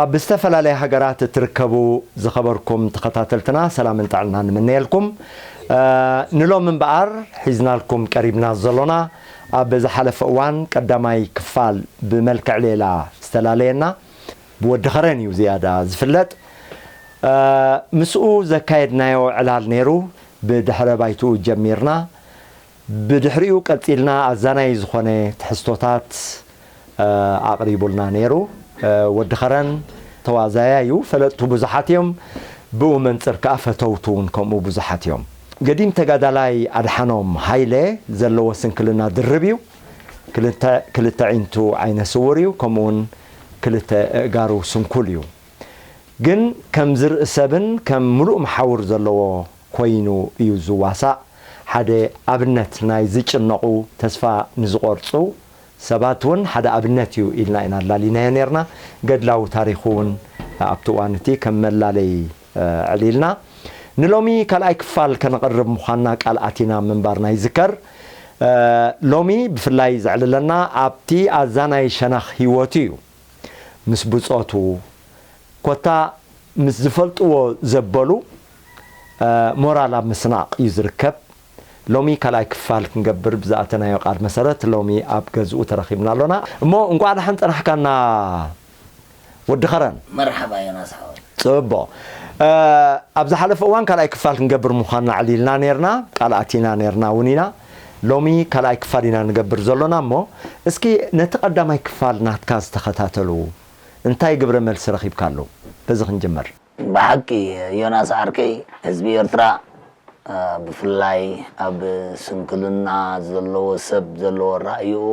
ኣብ ዝተፈላለያ ሃገራት እትርከቡ ዝኸበርኩም ተኸታተልትና ሰላምን ጥዕናን ንምነየልኩም። እ፣ ንሎም እምበኣር ሒዝናልኩም ቀሪብና ዘሎና ኣብ ዝሓለፈ እዋን ቀዳማይ ክፋል ብመልክዕ ሌላ ዝተላለየና ብወዲ ኸረን እዩ ዝያዳ ዝፍለጥ። እ፣ ምስኡ ዘካየድናዮ ዕላል ነይሩ። ብድሕረ ባይትኡ ጀሚርና። ብድሕሪኡ ቀጺልና ኣዛናዪ ዝኾነ ትሕዝቶታት፣ እ፣ ኣቕሪቡልና ነይሩ። እ፣ ወዲ ኸረን ተዋዛያይ እዩ። ፈለጥቱ ብዙሓት እዮም። ብኡ መንጽር ከኣ ፈተውቱ እውን ከምኡ ብዙሓት እዮም። ገዲም ተጋዳላይ ኣድሓኖም ሃይለ ዘለዎ ስንክልና ድርብ እዩ። ክልተ፣ ክልተ ዒንቱ ዓይነ ስውር እዩ። ከምኡ እውን ክልተ እእጋሩ ስንኩል እዩ። ግን ከም ዝርኢ ሰብን ከም ምሉእ መሓውር ዘለዎ ኮይኑ እዩ ዝዋሳእ። ሓደ ኣብነት ናይ ዝጭነቑ፣ ተስፋ ንዝቖርጹ ሰባት እውን ሓደ ኣብነት እዩ ኢልና ኢና ኣላሊናዮ ነርና። ገድላዊ ታሪኹ እውን ኣብቲ እዋን እቲ ከም መላለይ፣ እ፣ ኣዕሊልና። ንሎሚ ካልኣይ ክፋል ከነቕርብ ምዃንና ቃል ኣቲና ምንባርና ይዝከር። እ፣ ሎሚ ብፍላይ ዘዕልለና ኣብቲ ኣዛናይ ሸነኽ ህይወቱ እዩ። ምስ ብጾቱ፣ ኮታ ምስ ዝፈልጥዎ ዘበሉ፣ እ፣ ሞራል ኣብ ምስናቕ እዩ ዝርከብ። ሎሚ ካልኣይ ክፋል ክንገብር ብዝኣተናዮ ቃል መሰረት ሎሚ ኣብ ገዝኡ ተረኺብና ኣሎና። እሞ እንቋዕ ደሓን ጸናሕካና ወዲ ኸረን። መርሓባ ዮናስ ሓወይ። ጽቡቕ። እ፣ ኣብ ዝሓለፈ እዋን ካልኣይ ክፋል ክንገብር ምዃንና ኣዕሊልና ኔርና፣ ቃል ኣቲና ኔርና እውን ኢና። ሎሚ ካልኣይ ክፋል ኢና ንገብር ዘሎና እሞ፣ እስኪ ነቲ ቀዳማይ ክፋል ናትካ ዝተኸታተሉ እንታይ ግብረ መልሲ ረኺብካሉ? በዚ ክንጅምር። ብሓቂ ዮናስ ዓርከይ፣ ህዝቢ ኤርትራ፣ እ፣ ብፍላይ ኣብ ስንክልና ዘለዎ ሰብ ዘለዎ ራእይኡ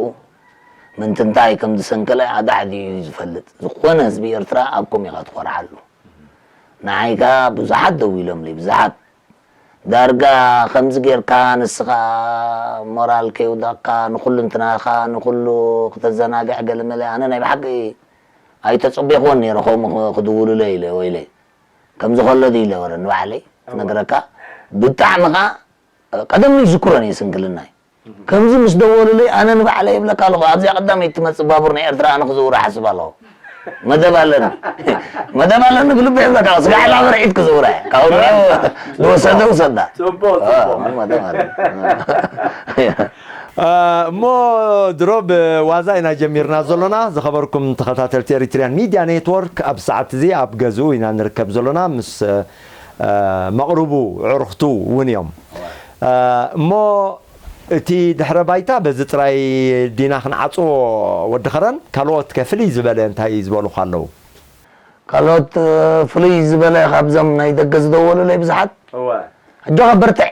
ምንትንታይ ከም ዝሰንከለ ኣዳሕዲኡ እዩ ዝፈልጥ። ዝኾነ ህዝቢ ኤርትራ ኣብ ከምኡ ኢኻ ትኾርዓሉ። ንዓይ ከኣ ብዙሓት ደዊሎምለይ፣ ብዙሓት። ዳርጋ ከምዚ ጌርካ ንስኻ ሞራል ከይውደቕካ፣ ንኹሉ እንትናኻ፣ ንኹሉ ክተዘናግዕ ገለመለ። ኣነ ናይ ብሓቂ ኣይተጸቤኹዎን ነይረ ከምኡ ክ-፣ ክድውሉለይ ኢለ ወይለይ። ከምዚ ከሎ ድዩ ኢለ ወረ ንባዕለይ ክነግረካ። ብጣዕሚ ኸኣ ቀደም ይዝክሮን እየ ስንክልናይ። ከምዚ ምስ ደወሉለይ ኣነ ንባዕለይ ይብለካ ኣለኹ፣ ኣብዚኣ ቀዳመይቲ ትመጽእ ባቡር ናይ ኤርትራ ኣነ ክዝውራ ሓስብ ኣለኹ። መደብ ኣለኒ። መደብ ኣለኒ ብልበይ ይብለካ፣ ስጋዕ ላበ ርዒት ክዝውራ እየ። ካብኡ ንየው ዝወሰደ ውሰዳ። ጽቡቕ፣ አ፣ ጽቡቕ። መደብ ኣለኒ። አ፣ እሞ ድሮ ብዋዛ ኢና ጀሚርና ዘሎና። ዝኸበርኩም ተኸታተልቲ ኤሪትሪያን ሚድያ ኔትወርክ፣ ኣብ ሰዓት እዚ ኣብ ገዝኡ ኢና ንርከብ ዘሎና ምስ፣ አ፣ መቕርቡ ዕሩኽቱ እውን እዮም። አ፣ እሞ እቲ ድሕረ ባይታ በዚ ጥራይ ዲና ክንዓጽዎ ወዲ ኸረን? ካልኦት ከ ፍልይ ዝበለ እንታይ ዝበሉኻ ኣለዉ? ካልኦት፣ እ፣ ፍልይ ዝበለ ካብዞም ናይ ደገ ዝደወሉለይ ብዙሓት፣ እወ። "ኣጆኻ በርትዕ፣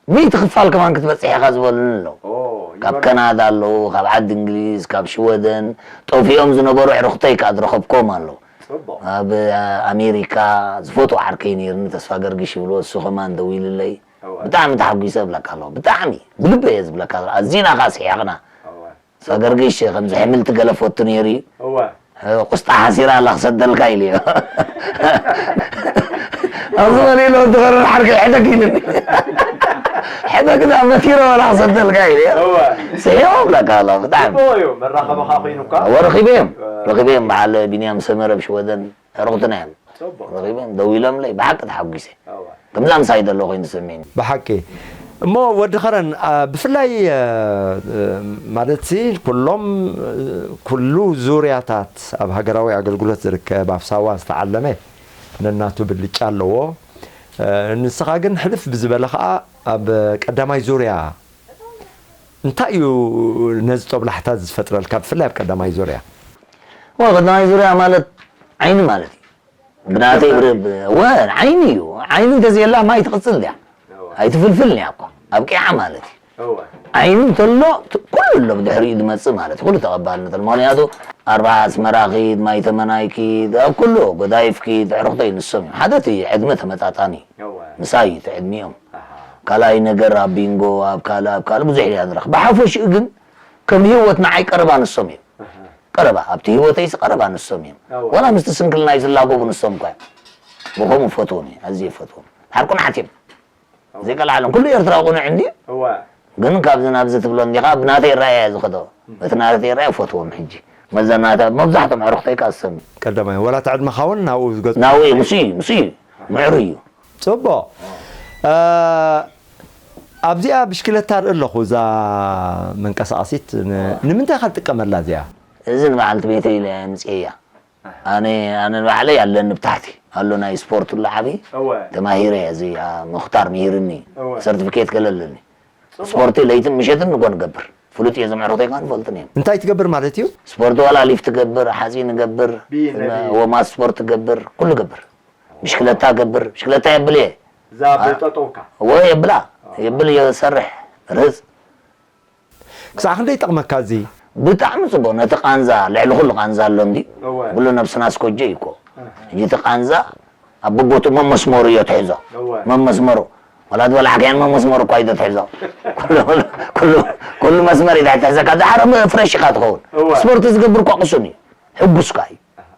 ሚእቲ ክፋል ከማን ክትበጽሕ ኢኻ" ዝበሉኒ ኣለዉ። ኦ፣ ካብ ይበርትዕ። ከናዳ ኣለዉ፣ ካብ ዓዲ እንግሊዝ፣ ካብ ሽወደን፣ ጠፊኦም ዝነበሩ ኣዕሩኽተይ ከኣ ዝረኸብኮም ኣለዉ። ጽቡቕ። ኣብ ኣሜሪካ ዝፈትዎ ዓርከይ ነይርኒ፣ ተስፋ ገርግሽ ይብልዎ፣ እሱ ከማን ደዊሉለይ። እወ። ብጣዕሚ ተሓጒሰ እብለካ ኣለኹ። ብጣዕሚ ብልበይ እየ ዝብለካ ዘለኹ። ኣዚና ከኣ ስሒቕና። እወ። ተስፋ ገርግሽ ከምዚ ሕምልቲ ገለ ፈቱ ነይሩ እዩ። እወ። እ፣ ቁስጣ ሓሲራ ኣላ ክሰደልካ ኢሉ እዩ። ኣብዚ በለ ኢሉ እንትኸርር ሓርከይ ሕደግ ኢሉኒ። ሕደግ ዳ መቲረ ወላ ክሰደልካ ኢሉ እዩ። እወ። ስሒቑ እብለካ ኣለኹ ብጣዕሚ። ጽቡቕ እዩ። መራኸብኻ ኮይኑካ። እወ፣ ረኺበዮም። እወ። ረኺበዮም በዓል ቢንያም ሰመረ ኣብ ሽወደን። ዕሩኽትና እዮም። ጽቡቕ። ረኺቦም ደዊሎምለይ ብሓቂ ተሓጒሰ። እወ። ከምዛ ምሳይ ዘሎ ኮይኑ ተሰሚዕኒ። ብሓቂ። እሞ ወዲ ኸረን፣ አ፣ ብፍላይ፣ አ፣ አ፣ ማለትሲ ኩሎም፣ አ፣ ኩሉ ዙርያታት ኣብ ሃገራዊ ኣገልግሎት ዝርከብ፣ ኣብ ሳዋ ዝተዓለመ ነናቱ ብልጫ ኣለዎ። አ፣ ንስኻ ግን ሕልፍ ብዝበለ ኸኣ ኣብ ቀዳማይ ዙርያ እንታይ እዩ ነዚ ጦብላሕታ ዝፈጥረልካ፣ ብፍላይ ኣብ ቀዳማይ ዙርያ? ዋ፣ ቀዳማይ ዙርያ ማለት ዓይኒ ማለት እዩ። ብናተይ ብርብ፣ ወ፣ ዓይኒ እዩ። ዓይኒ እንተዘየላ ማይ ትቕጽል ድያ? እወ። ኣይትፍልፍልን እያ እኮ። ኣብቂዓ ማለት እዩ። እወ። ዓይኒ እንተሎ፣ ት-፣ ኩሉ ኣሎ ብድሕሪኡ ዝመጽእ ማለት እዩ። ኩሉ ተቐባልነት ኣሎ። ምኽንያቱ፣ ኣርባዓ ኣስመራ ኪድ፣ ማይ ተመናይ ኪድ፣ ኣብ ኩሉ ጎዳይፍ ኪድ፣ ኣዕሩኽተይ ንሶም እዮም። ሓደ እቲ ዕድመ ተመጣጣኒ እዩ። እወ። ምሳይ እዩ እቲ ዕድሚኦም። ኣሃ። ካልኣይ ነገር ኣብ ቢንጎ፣ ኣብ ካልእ፣ ኣብ ካልእ ብዙሕ ኢና ንረኽብ። ብሓፈሽኡ ግን ከም ህይወት ንዓይ ቀረባ ንሶም እዮም። ኣሃ። ቀረባ፣ ኣብቲ ህይወተይስ ቀረባ ንሶም እዮም። እወ። ዋላ ምስቲ ስንክልናይ ዝላገቡ ንሶም እኳ እዮም። ብኸምኡ ፈትዎም እየ፣ ኣዝየ ፈትዎም። ድሓር ቁኑዓት እዮም። እወ። ዘይቀልዓሎም። ኩሉ ኤርትራዊ ቁኑዕ እንድዩ። እወ። ግን ካብዚ ናብዚ ትብሎ እንዲኻ፣ ብናተይ ራእይ እየ ዝኸዶ። እም። በቲ ናተይ ራእይ ፈትዎም ሕጂ። መዘናታ መብዛሕቶም ኣዕሩኽተይ ከኣ ዝሰምዩ። ቀዳማይ፣ ወላ እቲ ዕድመኻ እውን ናብኡ ዝገጹ። ናብኡ እዩ፣ ምስኡ እዩ፣ ምስኡ እዩ። ምዕሩ እዩ። ጽቡቕ። እ፣ ኣብዚኣ ብሽክለታ ርኢ ኣለኹ፣ እዛ መንቀሳቐሲት ን-፣ ንምንታይ ኢኻ ትጥቀመላ እዚኣ? እዚ ንበዓልቲ ቤተይ ኢለ እየ ኣምጽኤያ። ኣነ፣ ኣነ ንባዕለይ ኣለኒ ብታሕቲ። ኣሎ ናይ ስፖርት ኣሎ ዓቢ። እወ። ተማሂረ እየ፣ እዚ፣ ኣ፣ ምኽታር ምሂርኒ። እወ። ሰርቲፊኬት ገለ ኣለኒ። ጽቡቕ። ስፖርቲ ለይትን ምሸትን ንጎ ንገብር። ፍሉጥ እየ፣ ዘምዕሩኽተይ ከኣ ንፈልጥን እዮም። እንታይ ትገብር ማለት እዩ? ስፖርት ዋላ ሊፍት ገብር፣ ሓጺን ገብር፣ ቢ-፣ ነቢ- ወማት ስፖርት ገብር፣ ኩሉ ገብር። ብሽክለታ ገብር፣ ብሽክለታ የብል እየ። እዛ ኣ-፣ ብጠጠውካ? እወ የብላ። የብል የሰርሕ፣ ርህጽ። ክሳዕ ክንደይ ይጠቕመካ እዚ? ብጣዕሚ ጽቡቕ። ነቲ ቃንዛ፣ ልዕሊ ኩሉ ቃንዛ ኣሎ እንዲ። እወ። ኩሉ ነብስና ኣስኮጀ እዩ እኮ። እህ። ሕጂ እቲ ቃንዛ ኣብ ብቦትኡ መመስመሩ እዮ ትሕዞ። እወ። መመስመሩ። ዋላ ዝበላዕካያን መመስመሩ እኳ እዩ ትሕዞ። ኩሉ፣ ኩሉ፣ ኩሉ መስመር እዩ ትሕዘካ። ደሓር ፍረሽ ኢኻ ትኸውን። እወ። ስፖርት ዝገብር እኳ ቅሱን እዩ። ሕጉስካ እዩ።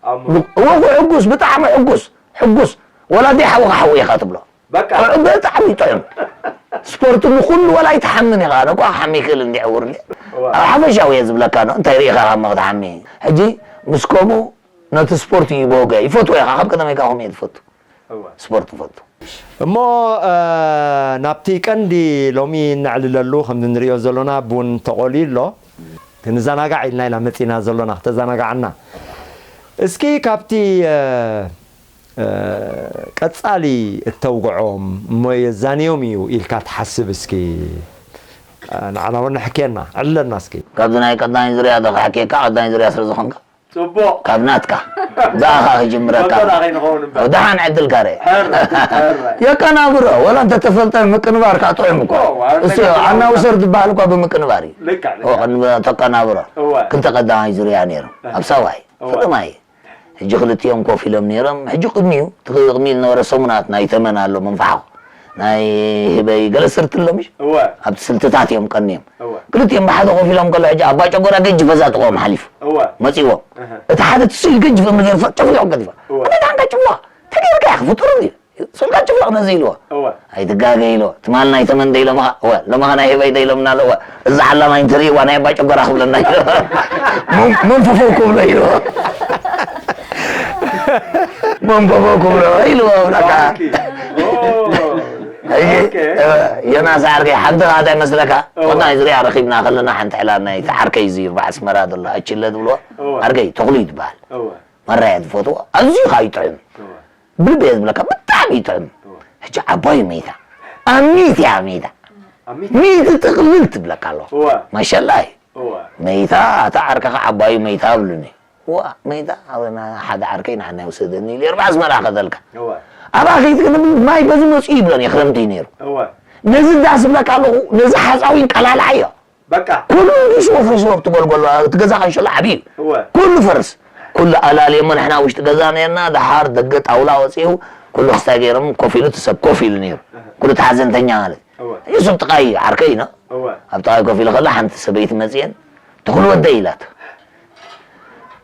ኣእምሮ። ብ-፣ እወ፣ እወ፣ ሕጉስ፣ ብጣዕሚ ሕጉስ፣ ሕጉስ። ወላ ደይ ሓውኻ ሓው ኢኻ ትብሎ። በቃ። ብጣዕሚ ጥዑም። ስፖርት ንኹሉ ወላ ኣይትሓምን ኢኻ። ኣነ እኳ ክሓሚ ይኽእል እንዲ ዕውር እንዲ። እወ። ኣብ ሓፈሻዊ እየ ዝብለካ፣ ኖ፣ እንታይ ርኢኻ ካብ መኽትሓሚ? ሕጂ ምስ ከምኡ ነቲ ስፖርት ይበገ፣ ይፈትዎ ኢኻ፣ ካብ ቀደመይ ካብ ከምኡ እየ ትፈቱ። እወ። ስፖርት ትፈቱ። እሞ፣ እ፣ ናብቲ ቀንዲ ሎሚ እነዕልለሉ ከምዚ ንሪኦ ዘሎና ቡን ተቆልዩ ኣሎ። ክንዘናጋዕ ኢልና ኢና መጺና ዘሎና፣ ክተዘናጋዓና። እስኪ ካብቲ፣ እ፣ እ፣ ቀጻሊ እተውግዖም እሞ የዛንዮም እዩ ኢልካ ትሓስብ እስኪ፣ እ፣ ንዓና እውን ንሕኬና፣ ዕለና እስኪ። ካብዚ ናይ ቀዳማይ ዙርያ ዶ ክሕኬካ፣ ቀዳማይ ዙርያ ስለ ዝኾንካ? ጽቡቕ። ካብ ናትካ። ብኣኻ ክጅምረካ። መበል ኣኸይ ንኸውን እምበር። ደሓን ዕድልካ ርእ። ሕራይ፣ ሕራይ። የቀናብሮ፣ ወላ እንተተፈልጠ ምቅንባር ከዓ ጥዑም እኮ። ኦ፣ ዋው፣ እሱ ነገር ኣናውሰር ዝበሃል እኳ ብምቅንባር እዩ። ልክዕ፣ ልክዕ። ኦ፣ ቅድሚ ተቀናብሮ። እወ። ክልተ ቀዳማይ ዙርያ ነይሩ። እህ። ኣብ ሳዋይ። እወ። ፈለማይ። ሕጂ ክልቲኦም ኮፍ ኢሎም ነይሮም። ሕጂ ቅድሚኡ፣ እቲ ቅድሚኡ ዝነበረ ሰሙናት ናይ ተመን ኣሎ፣ መንፋሕኹ። ናይ ህበይ ገለ ስርቲ ኣሎ፣ ምሽ? እወ። ኣብቲ ስልትታት እዮም ቀንዮም። እወ። ክልቲኦም ብሓደ ኮፍ ኢሎም ከሎ፣ ሕጂ ኣባ ጨጎራ ገጅፈ እዛ ጥቕኦም ሓሊፉ። እወ። መጺዎም። እህ። እቲ ሓደ ትስኢል ገጅፈ እምኒ ገይሩ፣ ጨፍሊቑ ገዲፋ። እወ። ኣነ ደሓን ከጭዋ፣ ተገይርካ ኢኻ፣ ፍጡር እዩ። ስልካ ጭፍለቕ ነዚ ኢልዎ። እወ። ኣይትጋገ ኢልዎ። ትማል ናይ ተመን ደይሎምኻ? እወ። ሎምኻ ናይ ህበይ ደይሎምና ኣሎ? እወ። እዛ ዓላማይ እንተርእይዋ ናይ ኣባ ጨጎራ ክብለና ኢልዎ። መን-፣ መንፈፈው ክብሎ ኢልዎ። መንፈፈው ክብሎ ኢልዎ፣ ብላካ። ኦኬ። ኦ። ሕጂ፣ ኦኬ። እወ፣ ዮናስ ዓርከይ፣ ሓንቲ ኻታ ይመስለካ? እወ። ወናይ ዙርያ ረኺብና ከለና ሓንቲ ዕላል ናይቲ ዓርከይ እዚ ርባዕ ኣስመራ ዘሎ ኣችለ ዝብልዎ። እወ። ዓርከይ፣ ተኽሉ ይትበሃል። እወ። ማራ እየ ዝፈትዎ። ኣዝዩ ኸኣ ይጥዕም። እወ። ብልቢ እየ ዝብለካ፣ ብጣዕሚ ይጥዕም። እወ። ሕጂ ዓባዩ መይታ። ኣሚት እያ መይታ። ኣሚት? ሚእቲ ጥቕልል ትብለካ ኣለዋ። እወ። ማሻላ እዩ። እወ። መይታ፣ እታ ዓርከኻ ዓባዩ መይታ ብሉኒ። እዋ፣ መይታ፣ ኣብ ና-፣ ሓደ ዓርከይ ንዓና ይውሰደኒ ኢሉ፣ ኣርባዕ ኣስመራ ከደልካ። እወ። ኣብኣ ከይትክን ማይ በዚ መፅኡ ይብለኒ፣ ክረምቲ እዩ ነይሩ። እወ። ነዚ ዳስ እብለካ ኣለኹ፣ ነዚ ሓፃዊን ቀላልዓዮ። በቃ። ኩሉ ሽወፍ ሽወፍ ትጎልጎሎ፣ እቲ ገዛ ካንሸሎ ዓብዪ እዩ። እወ። ኩሉ ፈርስ። ኩሉ ኣላልየሞ፣ ንሕና ውሽጢ ገዛ ነርና፣ ደሓር ደገ ጣውላ ወፂኡ፣ ኩሉ ክስታይ ገይሮም ኮፍ ኢሉ፣ እቲ ሰብ ኮፍ ኢሉ ነይሩ። እህ። ኩሉ እቲ ሓዘንተኛ ማለት። እወ። እዩ ሰብ ጥቓይ ዓርከይ ኢና። እወ። ኣብ ጥቓይ ኮፍ ኢሉ ከላ ሓንቲ ሰበይቲ መፅየን፣ "ተኽሉ ወደይ" ኢላት።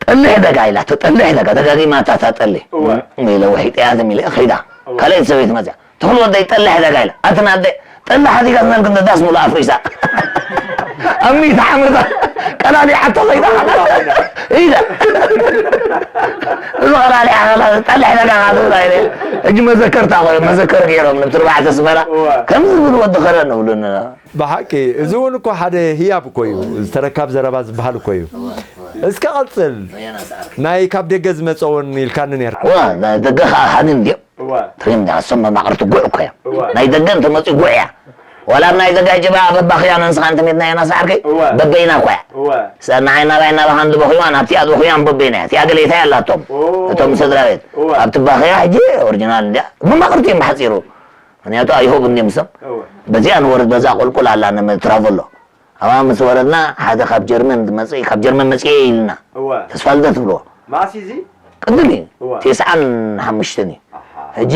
"ጠልሕ ደጋ" ኢላቶ፣ "ጠልሕ ደጋ"፣ ደጋጊማታ እታ ጠሊ። እወ። ኢለ ውሒጠያ ዝም ኢለ ከይዳ። እወ። ካልኣይቲ ሰበይቲ መጽያ፣ "ተኽሉ ወደይ ጠልሕ ደጋ" ኢላ። "ኣትን ኣደ ጠልሕ ኣዲጋ ዝነልክ እንደ ዳስ ሙሉ ኣፍሪሳ። ኣብ ሚእቲ ዓመታ ቀላሊዓቶ ከይዳ ኢላ። እዚ ቀላሊዓ ከላ ጠልሕ ደጋ ትብላ" ኢለ። ሕጂ መዘከርታ ኮ-፣ መዘከር ገይሮም ነብቲ ኣርባዕተ ኣስመራ እወ። ከምዚ ዝብል ወዲ ከረን ንብሉና። ብሓቂ፣ እዚ እውን እኮ ሓደ ህያብ እኮ እዩ፣ ዝተረካብ ዘረባ ዝበሃል እኮ እዩ። እስከ ቀጽል፣ ናይ ካብ ደገ ዝመጸ እውን ኢልካኒ ነይርካ። እዋ፣ ናይ ደገ ኸዓ ሓኒ እንድዮም። እዋ። ትሪም እንድያ፣ እሶም መማቕርቲ ጉዕ እኮ እዮም። እዋ። ናይ ደገ እንተመጺኡ ጉዕ እያ። ዋላ ኣብ ናይ ደገ ጅባ በባኽያ ነንስኻ እንተሜትና እያ ናስዓርከይ፣ እዋ። በበይና እኮ እያ። እዋ። ሰ-፣ ንዓይ ናባይ እናባኻ እንድበኽዩዋ፣ ናብቲኣ ዝበኽዩዋ በበይና እያ። እቲኣ ገለ እታ እያ ኣላቶም። ኦ። እቶም ስድራ ቤት። እዋ። ኣብቲ ባኽያ ሕጂ ኦሪጂናል እንድያ። መማቕርቲ እዮም ብሓጺሩ። ምኽንያቱ ኣይሁብ እንድዮም እሶም። እወ። በዚኣ ንወርድ፣ በዛ ቁልቁል ኣላ ንመ-፣ ትራቨሎ። ኣብኣ ምስ ወረድና፣ ሓደ ካብ ጀርመን ዝመጽእ፣ ካብ ጀርመን መጽኤ ኢልና። እወ። ተስፋ ልደት ትብልዎ። መዓስ እዩ እዚ? ቅድም እዩ። እወ። ተስዓን ሓሙሽተን እዩ። ኣሓ። ሕጂ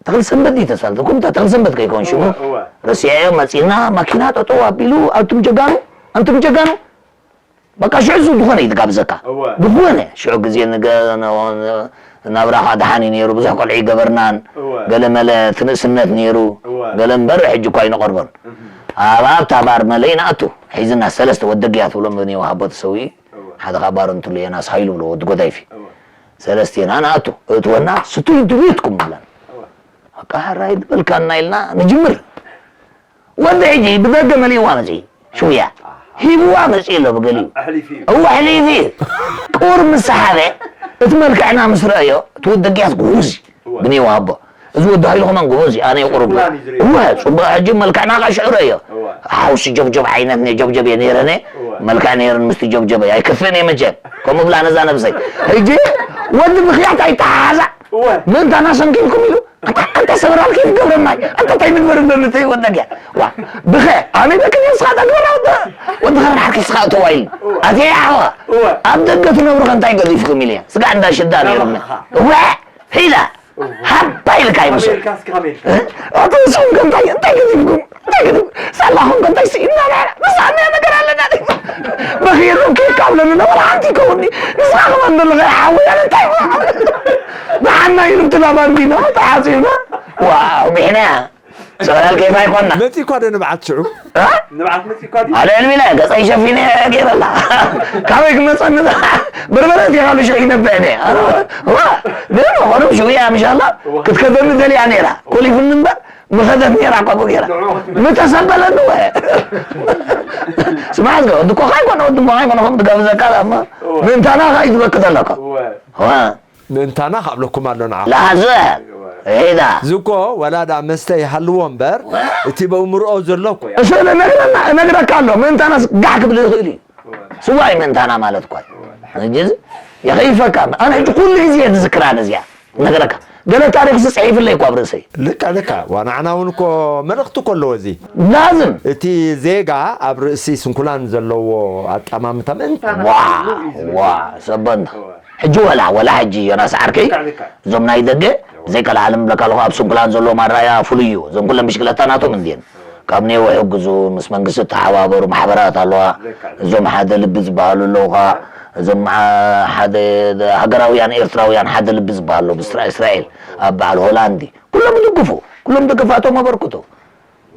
ተኽሊ ሰንበት ድዩ ተስፋ ልደት? ኩምታ ተኽሊ ሰንበት ከይኮን ሽሙ። እወ፣ እወ። ረሲዐዮ መጺእና፣ ማኪና ጠጠው ኣቢሉ፣ ኣንቱም ጀጋኑ፣ ኣንቱም ጀጋኑ፣ በቃ ሽዑ እዚ ዝኾነ እዩ ዝጋብዘካ። እወ። ዝኾነ ሽዑ ግዜ ንገ-፣ ነ-፣ ነ-፣ ናብራ ኸዓ ደሓን እዩ ነይሩ፣ ብዙሕ ቆልዑ ይገበርናን፣ እወ። ገለ መለ እቲ ንእስነት ነይሩ፣ እወ። ገለ እምበር ሕጂ እኳ ኣይንቐርቦን። እህ። ኣብ ኣብታ ባር መለ ይንኣቱ፣ ሒዝና ሰለስተ ወዲ ደግያ ትብሎም ብንየው ሃቦ ተሰዊኡ፣ እወ። ሓደ ካብ ባረንትሉ ዮናስ ሃይሉ ብሎ ወዲ ጎዳይፊ። ሰለስቴና ንኣቱ፣ እትወና ስቱይ ድቤትኩም ብላን። በቃ ሕራይ ዝበልካና ኢልና ንጅምር። ወዲ ሕጂ ብደገ መሊእዋ መጺ፣ ሽውያ ሂብዋ መጺ ኣሎ ብገሊኡ። እዋ ሕሊፊ። ቁር ምስ ሰሓበ፣ እቲ መልክዕና ምስ ረእዮ፣ እቲ ወዲ ደጊያስ ጎበዝ እዩ። ብኒ ወሃቦ። እዚ ወዲ ሃይሉ ከማን ጎበዝ እዩ፣ ኣነ ይቁርብ። እዋ፣ ጽቡቕ፣ ሕጂ መልክዕና ከኣ ሽዑ ረእዮ። ሓውሲ ጀብጀብ ዓይነት ነ ጀብጀብ እየ ነይረ ነ። መልክዕ ነይረን ምስቲ ጀብጀብ እየ፣ ኣይከፍእን እየ መቸም። ከምኡ ብላ ነዛ ነብሰይ። ሕጂ ወዲ ምኽያት ኣይተሓሓዛ። ምእንታና ሰንኪልኩም ኢሉ። ኣንታ፣ ኣንታ ሰበራል ከይትገብረና። ኣንታ እንታይ ምግበር እንደምትይ ወደግያ። ዋ፣ ብኸ፣ ኣነ በክን እስኻ ተግበራ ወደ-፣ ወዲ ኸራር ከስኻ ተዋይል። ኣዜ ዓዋ። ኣብ ደገ ትነብሩ ከ እንታይ ገዲፍኩም ኢለ። ስጋ እንዳ ሽዳ ነይሩና። ዋ፣ ሒላ። ሃባ ኢልካ ይመስል። ኣቶ ንስኹም ከ እንታይ፣ እንታይ ገዲፍኩም? እንታይ ገዲፍኩም? ሳላኹም ከ እንታይ ስኢልና ንሕና? ንስኻና ነገር ኣለና። በኽየሎም ኬክ ካብለንና ወላ ሓንቲ ይከውንኒ። ንስኻ ከማን ዘለኻ ሓወይ ኣነ እንታይ ይብልኻ? ብሓና ኢሉ እቲ ላባንዲና ተሓጺብና። ዋው፣ ሚሕና። ሰላል ኬፍ ኣይኮንና። መጺእኳ ዶ ንብዓት ሽዑ? እ? ንብዓት መጺእኳ ድዩ? ኣነ ዕልሚለ ገጸይ ሸፊነ ገይረላ። ካበይ ክመጸኒ? በርበረ እቲኻ ልሽዑ ይነብዕኒ። ዋ፣ ግን ኾርም ሽውያ ምሻላ ክትከደኒ ደልያ ነይራ። ኮሊፉኒ እምበር ምኸደት ነይራ እኳ ገይራ። ንዕኡ ክትምልስ። ምተሰበለኒ ወ። ስማዕ ዝገ፣ ወዲ ኮኻ ኣይኮነ፣ ወዲ ሞኻ ኣይኮነ፣ ከም ትጋብዘካ ደኣ እሞ። እወ። ምእንታና ኸኣ እዩ ዝበኪ ዘሎ እኮ። እወ። እወ። ምእንታና ካብለኩም ኣሎ ንዓ። ላዘ፣ ሄዳ። ዝኮ ወላ ዳ መስተ ይሃልዎ እምበር፣ እቲ በእምርኦ ዘሎ እኮ እዩ። እሱ ነግረና-፣ ነግረካ ኣሎ፣ ምእንታናስ ጋሕ ክብል ይኽእል እዩ። ስዋይ ምእንታና ማለት እኮ እዩ። ሕጂ እዚ የኸይፈካ። ኣነ ሕጂ ኩሉ ግዜ እየ ዝዝክራ ነዚኣ። ነግረካ። ገለ ታሪኽ ዝጽሒፍለይ እኮ ኣብ ርእሰይ። ልካ፣ ልካ። ዋ፣ ንዓና እውን እኮ መልእኽቲ እኮ ኣለዎ እዚ። ላዝም። እቲ ዜጋ ኣብ ርእሲ ስንኩላን ዘለዎ ኣጠማምታ ምእንታና ዋ፣ ኩሉ እዩ ዝብል። ዋ፣ ሰበንታ። እወ። ሕጂ ወላ፣ ወላ ሕጂ ዮናስ ዓርከይ፣ ልክዕ፣ ልክዕ። እዞም ናይ ደገ ዘይቀልዓለም ብለካ ኣለኹ፣ ኣብ ስንኩላን ዘለዎም ኣረኣእያ ፍሉይ እዩ። እዞም ኩሎም ብሽክለታ ናቶም እንድየን። ካብ ኔዎ ሕግዙ፣ ምስ መንግስቲ ተሓባበሩ ማሕበራት ኣለዋ። ልክዕ፣ ልክዕ። እዞም ሓደ ልቢ ዝበሃሉ ኣለዉ ኸዓ፣ እዞም ዓ-፣ ሓደ ሃገራውያን ኤርትራውያን ሓደ ልቢ ዝበሃሉ፣ ብስራ-፣ እስራኤል፣ ኣብ በዓል ሆላንዲ። ኩሎም ይድግፉ፣ ኩሎም ደገፋቶም ኣበርክቱ።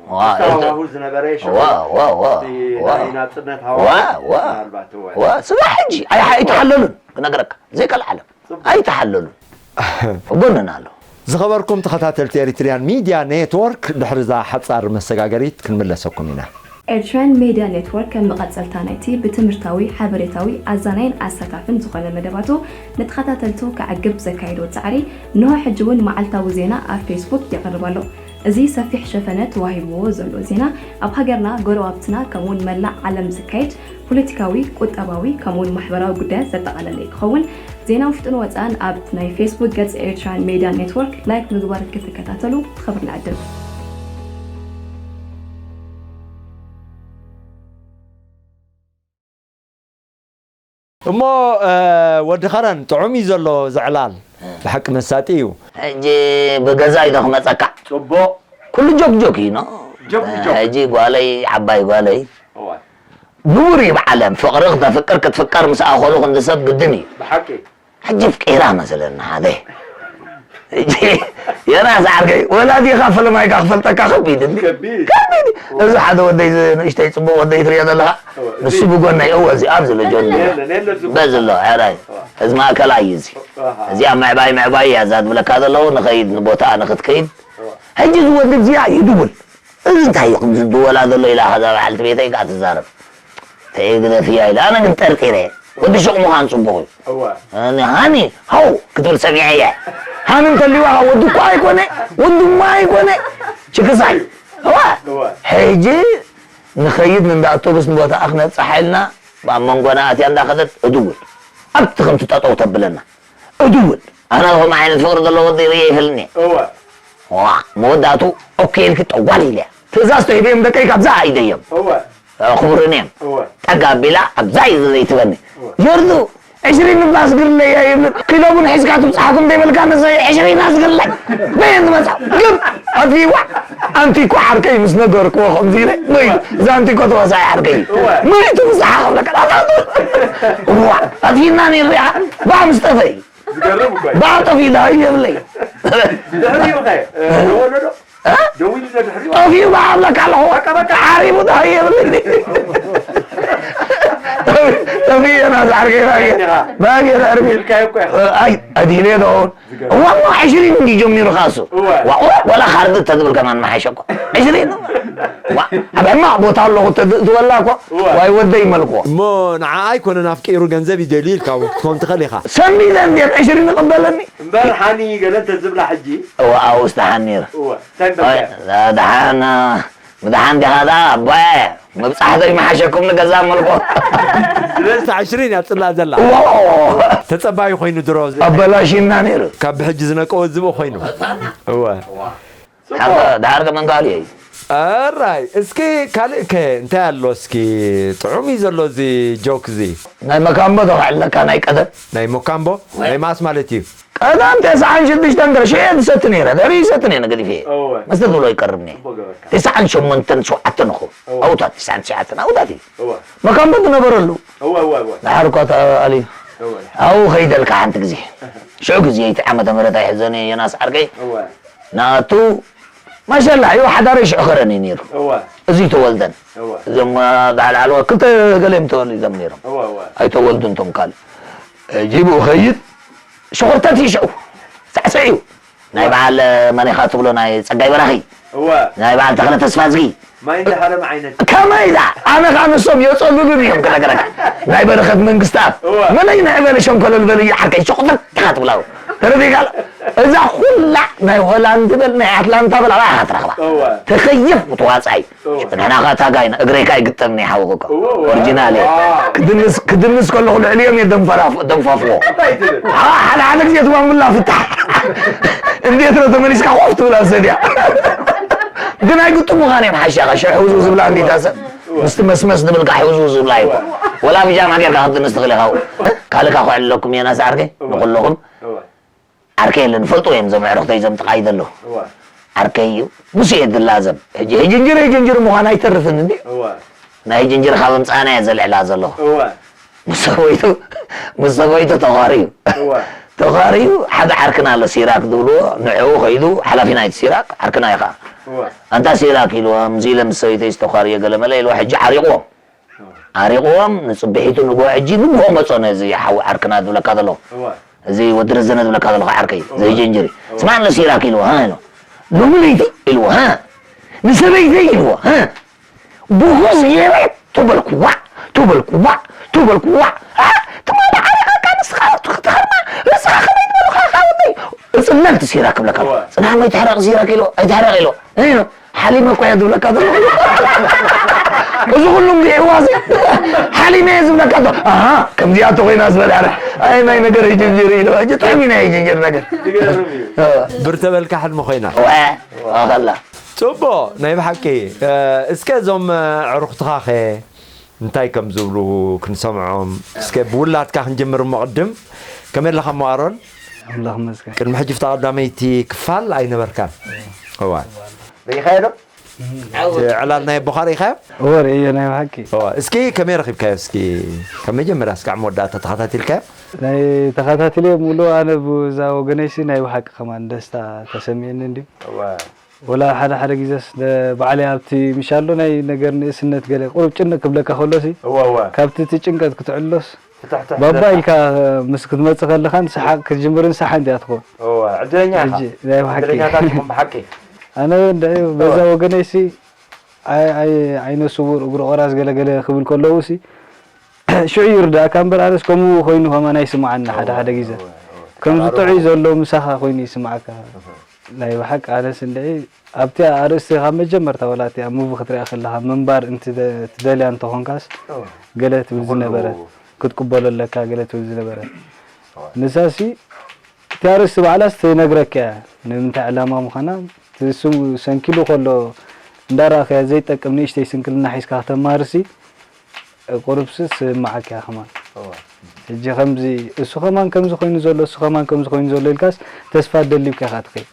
ዋ፣ ምስቲ ኤርትራ ሃዋሁ ዝነበረ ሽዑ ዋ፣ ዋ፣ ዋ፣ ምስቲ ዋ። ናይ ናጽነት ዋ፣ ሃዋሁ ዋ። ምናልባት እወ። ዋ፣ ስጋዕ ሕጂ ኣይ-፣ ኣይተሓለሉን፣ ክነግረካ፣ ዘይቀልዓለም። ጽቡቅ። ኣይተሓለሉን። ኣብ ጎንና ኣለዉ። ዝኸበርኩም ተኸታተልቲ ኤሪትሪያን ሚድያ ኔትወርክ፣ ድሕሪ እዛ ሓጻር መሰጋገሪት ክንምለሰኩም ኢና። ኤርትራን ሜድያ ኔትወርክ ከም መቐጸልታ ናይቲ ብትምህርታዊ፣ ሓበሬታዊ፣ ኣዛናይን ኣሳታፍን ዝኾነ መደባቱ ንተኸታተልቱ ከዕግብ ዘካየዶ ጻዕሪ፣ እንሆ ሕጂ እውን መዓልታዊ ዜና ኣብ ፌስቡክ የቕርብ ኣሎ። እዚ ሰፊሕ ሸፈነ ተዋሂብዎ ዘሎ ዜና፣ ኣብ ሃገርና፣ ጎረባብትና፣ ከምኡውን መላእ ዓለም ዝካየድ ፖለቲካዊ፣ ቁጠባዊ፣ ከምኡውን ማሕበራዊ ጉዳያት ዘጠቓለለ ክኸውን፣ ዜና ውሽጥን ወጻእን ኣብ ናይ ፌስቡክ ገጽ ኤርትራን ሜድያ ኔትወርክ ላይክ ምግባር ክትከታተሉ ብኽብሪ ንዕድም። እሞ፣ እ፣ ወዲ ኸረን፣ ጥዑም እዩ ዘሎ እዚ ዕላል። እ። ብሓቂ መሳጢ እዩ። ሕጂ ብገዛ እዩ ዶ ክመጸካ? ጽቡቕ። ኩሉ ጆክ ጆክ እዩ፣ ኖ? ጆክ ጆክ። ሕጂ ጓለይ፣ ዓባይ ጓለይ። እወ። ንቡር እዩ ብዓለም፣ ፍቕሪ ክተፍቅር ክትፍቀር ምስ ኣኸሉ ክንዲ ሰብ ግድን እዩ። ብሓቂ። ሕጂ ፍቂራ መሰለና ሓደ። ሕጂ ዮናስ ዓርከይ፣ ወላዲኻ ፈለማይካ ክፈልጠካ ከቢድ እንዲ። ከቢድ። ከቢድ። እዚ ሓደ ወደይ፣ እዚ ንእሽተይ ጽቡቕ ወደይ ትሪኦ ዘለኻ፣ እወ፣ ንሱ እዚ ብጎነይ፣ እወ፣ እዚ ኣብዚ ዘሎ ጆን። የለን፣ የለን፣ እዚ በዚ ኣሎ፣ ሕራይ። እወ። እዚ ማእከላይ እዩ እዚ። ኣሃ። እዚኣ ምዕባይ፣ ምዕባይ እያ እዛ ትብለካ ዘለዉ፣ ንኸይድ፣ ንቦታኣ ንኽትከይድ። እወ። ሕጂ እዚ ወዲ እዚኣ ይድውል። እዚ እንታይ እዩ ከምዚ ዝድወላ ዘሎ ኢላ ከዛ በዓልቲ ቤተይ ከኣ ትዛረብ። ተይ ግደፍያ ኢለ፣ ኣነ ግን ጠርጢረ። ወዲ ሹቕ ምዃን ጽቡቕ እዩ። እወ። ኣነ ሃኒ፣ ሃው ክትብል ሰሚዐ እየ። ሃኒ እንተልዩዋ ወዲ እኮ ኣይኮነ፣ ወዲ እሞ ኣይኮነ። ችክሳይ። እወ። እወ። ሕጂ ንኸይድ ንእንዳ ኣውቶቡስ ንቦታኣ ክነብጽሓ ኢልና፣ ኣብ መንጎና ኣትያ እንዳኸደት እድውል። ኣብቲ ከምቲ ጠጠው ተብለና። እድውል። ኣነ ከምኡ ዓይነት ፍቕሪ ዘለዎ ወዲ ርእየ ኣይፈልጥን እየ። እወ። ዋ፣ መወዳእቱ ኦኬ ኢልኪ ጠዋል ኢለያ። ትእዛዝ ተሂበዮም ደቀይ ካብዛ ኣይደዮም። እወ። ክቡርን እዮም። እወ። ጠጋ ኣቢላ ኣብዛ እዩ ዘይትበኒ። እወ። ጀርዱ፣ ዕሽሪን እባ ኣስግርለይ እያ ይብል። ኪሎ ቡን ሒዝካ ትብጽሓኩም ዘይበልካ ንሰ ዕሽሪን ኣስግርለይ። በየን ትመጻ? ግብ! ኣትይዋ! ኣንቲ እኮ ዓርከይ ምስ ነገርክዎ ከምዚ ኢለ፣ መይቱ፣ እዛ ኣንቲ እኮ ተዋሳኢ ዓርከይ እዩ። እወ። መይቱ ብዝሓ ክብለካ። እዋ! ኣትይና ነይሩ ኢኻ። ባዕ ምስ ጠፈ እዩ። ዝገርም እኮ እዩ። ባዕ ጠፊኡ ደሃዩ የብለይ። ድሕሪኡ ኸ፣ እ፣ ደወሎ ዶ? እ? ደዊሉ ዶ ድሕሪኡ? ጠፊኡ ባዕ ኣብለካ ኣለኹ። በቃ፣ በቃ። ዓሪቡ ደሃዩ የብለይ። ተፍየና ዝዓርከይ ባጌ ባጌ ተዕርፊ ኢልካዮ እኮ ኢኻ። ኣይ ኣዲለ ዶ እዋ እሞ ዕሽሪን እንዲ ጀሚሩ ካሱ እወ። ዋቆ ወላ ካርድ ተዝብል ከማን መሓሸኮ ዕሽሪን ዋ ኣብ ሕማቕ ቦታ ኣለኹ ተዝበላ እኮ እወ። ዋይ ወደይ መልኮ እሞ ንዓ ኣይኮነን ኣፍቂሩ ገንዘብ ይደልዩ ኢልካ እውን ክትኮን ትኽእል ኢኻ። ሰንቢደ እንዴት ዕሽሪን ይቕበለኒ እምበር ሓኒ ገለ እንተዝብላ ሕጂ እዋ ኣውስ ደሓን ነይሩ እወ እንታይ እምበር ኣይ፣ ደሓን ምድሓን ዲኻ ደኣ ኣቦየ ምብጻሕ ዘይመሓሸኩም ንገዛ መልኮ ስለዚ ዕሽሪን እያ ጽላ ዘላ እዎ ተጸባዩ ኮይኑ ድሮ ኣበላሽና ነይሩ ካብ ብሕጂ ዝነቀወ ዝብእ ኮይኑ እወ ሓንተ ዳሓር ከመን ካል እየ ኣራይ እስኪ ካልእ ከ እንታይ ኣሎ እስኪ ጥዑም እዩ ዘሎ እዚ ጆክ እዚ ናይ መካምቦ ተባዕለካ ናይ ቀደም ናይ ሞካምቦ ናይ ማስ ማለት እዩ ቀደም ተስዓን ሽዱሽተን ገረ ሽየ ዝሰቲ ነይረ ደሪ ይሰቲ ነይረ ገዲፈ እወ። መስተ ትብሎ ይቀርብኒ እኮ ገበርካ። ተስዓን ሸሞንተን ሸውዓተን እኮ እወ። ኣውታት ተስዓን ትሽዓተን ኣውታት እዩ እወ። መካምቦ ዝነበረሉ እወ እወ እወ። ዳሓር እኳ ተኣልዩ እወ። ኣብኡ ከይደልካ ሓንቲ ግዜ ሽዑ ግዜ እቲ ዓመተ ምህረት ኣይሕዘኒ ዮናስ ዓርከይ እወ። ናቱ ማሻላ እዩ ሓዳረይ ሽዑ ከረኒ ነይሩ እወ። እዚ ተወልደን እወ። እዞም ዳሓልዓልዋ ክልተ ገሌም ተወሊዶም ነይሮም እወ እወ። ኣይተወልዱን ቶም ካልእ እ፣ ጂብኡ ኸይድ ሽኹርተት ይሽዑ ሳዕስዕ እዩ ናይ በዓል መን ኢኻ ትብሎ ናይ ጸጋይ በራኺ እወ ናይ በዓል ተኽለ ተስፋዝጊ ማይ እንዳሃረም ዓይነት ከመይ ዳ ኣነ ኸዓ ንሶም የጸልሉን እዮም ክነገረካ ናይ በረኸት መንግስትኣብ እወ መለይ ንዕበል ሸንኮለል በል እዩ ዓርከይ ሸቑፈት ኢኻ ትብላው ተረዲእካ እዛ ኩላ ናይ ሆላንድ በል ናይ ኣትላንታ በል ኣባይ ኢኻ ትረኽባ እወ ተኸይፍ ትዋጻይ ንሕና ከኣ ታጋይና እግረይ ከኣ ይግጠምኒ ይሓወኹ እኮ እወ፣ እወ። ኦሪጂናል እየ። ዋ። ክድንስ ክድንስ ከለኹ ልዕሊኦም እየ ደንፈራፍ- ደንፋፍዎ እንታይ ትብል? ሓ- ሓደ ሓደ ግዜ ትባምላ ፍታሕ እንዴት ነው ተመሊስካ ኮፍ ትብላ ሰድያ ግን ኣይግጥሙኻን እዮም ሓሻኻ ሽሕ ህውዝው ዝብላ እንዴታ ሰብ ምስቲ መስመስ ዝብልካ ሕውዝው ዝብላ እዩ ወላ ብጃማ ጌርካ ክትድንስ ትኽእል ኢኻ ካልካ ክዕለኩም እየ ናስ ዓርከይ ንኩለኹም እወ ዓርከይ የለ ንፈልጦ እዮም ዞም ዕርኽተይ ዞም ጥቓይ ዘለዉ እዋ ዓርከይ እዩ ምስ እየ ድላዘብ ሕጂ ህጅንጅር ህጅንጅር ምዃን ኣይተርፍን እንዲ እዋ ናይ ህጅንጅር ካብ ኣምፃእና እየ ዘልዕላ ዘለኹ እዋ ምስ ሰበይቱ ምስ ሰበይቱ ተኻርዩ እዋ ተኻርዩ ሓደ ዓርክና ኣሎ ሲራክ ዝብልዎ ንዕኡ ከይዱ ሓላፊ ናይቲ ሲራክ ዓርክና እዩ ከዓ እዋ ኣንታ ሲራክ ኢልዎ ምዚ ኢለ ምስ ሰበይተይ ዝተኻርየ ገለመለ ኢልዎ ሕጂ ዓሪቕዎም ዓሪቕዎም ንፅብሒቱ ንግሆ ሕጂ ንግሆ መፆ ነዚ ሓው ዓርክና ዝብለካ ዘለኹ እዋ እዚ ወዲ ረዘነ ዝብለካ ዘለኹ ዓርከይ እዚ ጀንጀሪ ስማዕ ንስ ኢራክ ኢልዎ ሃ ኢሎ ሎሚ ለይቲ ኢልዎ ሃ ንሰበይተይ ኢልዎ ሃ ብኹስ ገይረ ተበልኩዋ ተበልኩዋ ተበልኩዋ ትማሊ ዓሪቐካ ንስኻ ክትኸርማ ርእስኻ ከመይ ዝበልኻ ወደይ እፅለል ትሲራ ክብለካ ፅናሕ መይትሕረቕ ሲራክ ኢልዎ ኣይትሕረቕ ኢልዎ ሓሊመ እኮ እየ ዝብለካ ዘለኹ እዚ ኩሉ እንዲዕዋ እዚ ሓሊመ እየ ዝብለካ ዘሎ ኣሃ ከምዚኣ ተኮይና ዝበልዐ ኣይ ናይ ነገር ይጅንጅር ኢሉ ሕጂ ጥዕም ኢና ይጅንጅር ነገር ትገርም እዩ። ብር ተበልካ ሕልሚ ኮይና ከላ ጽቡቕ ናይ ብሓቂ እስከ እዞም ኣዕሩኽትኻ ኸ እንታይ ከም ዝብሉ ክንሰምዖም እስከ ብውላድካ ክንጅምር እሞ ቅድም ከመይ ኣለኻ እሞ ኣሮን ኣምላኽ መስገን ቅድሚ ሕጂ ፍታ ቀዳመይቲ ክፋል ኣይነበርካን እዋ ርኢኻዮ ዶ? እቲ ዕላል ናይ ኣቦኻ ርኢኻዮ? እወ ርእዮ ናይ ብሓቂ እዋ እስኪ ከመይ ረኺብካዮ እስኪ ካብ መጀመርያ እስካዕ መወዳእታ ተኸታቲልካዮ? ናይ ተኸታቲለ ሙሉ ኣነ ብዛ ወገነይሲ ናይ ብሓቂ ከማን ደስታ ተሰሚዕኒ እንድዩ እዋ ወላ ሓደ ሓደ ግዜስ ባዕለይ ኣብቲ ምሻሎ ናይ ነገር ንእስነት ገለ ቁሩብ ጭንቅ ክብለካ ከሎሲ እዋ እዋ ካብቲ እቲ ጭንቀት ክትዕሎስ ፍትሕትሕ ባባ ዝበልካ። ኢልካ ምስ ክትመጽእ ከለኻን ሰሓቅ ክትጅምርን ሰሓን እያ ትኾን እዋ ዕድለኛ ኢኻ። ሕጂ ናይ ብሓቂ ዕድለኛታት ኢኹም ብሓቂ። ኣነ እንደ በዛ እዋ። ወገነይሲ ኣይ ኣይ ዓይነ ስውር እግሩ ቆራስ ገለ ገለ ክብል ከለውሲ ሽዑ ይርዳእካ እምበር ኣነስ ከምኡ ኮይኑ ከማን ኣይስምዓኒ ሓደ ሓደ ግዜ እዋ እዋ። ከም ዝጥዑይ ዘሎ ምሳኻ ኮይኑ ይስምዓካ። ናይ ብሓቂ ኣነስ እንድዒ ኣብቲ ኣርእስቲ ካብ መጀመርታ ወላ እቲኣ ሙቪ ክትሪኣ ከለኻ ምንባር እንትደልያ እንተኾንካስ ገለ ትብል ዝነበረ ክትቅበሎ ኣለካ ገለ ትብል ዝነበረ ንሳሲ እቲ ኣርእስቲ ባዕላስ ትነግረካ እያ ንምንታይ ዕላማ ምዃና እቲ ስሙ ሰንኪሉ ከሎ እንዳረኣኻያ ዘይጠቅም ንእሽተይ ስንክልና ሒዝካ ከተማርሲ ቁሩብሲ ስምዓካ እያ ከማን ሕጂ ከምዚ እሱ ከማን ከምዚ ኮይኑ ዘሎ እሱ ከማን ከምዚ ኮይኑ ዘሎ ኢልካስ ተስፋ ደሊብካ ኢኻ ትኸይድ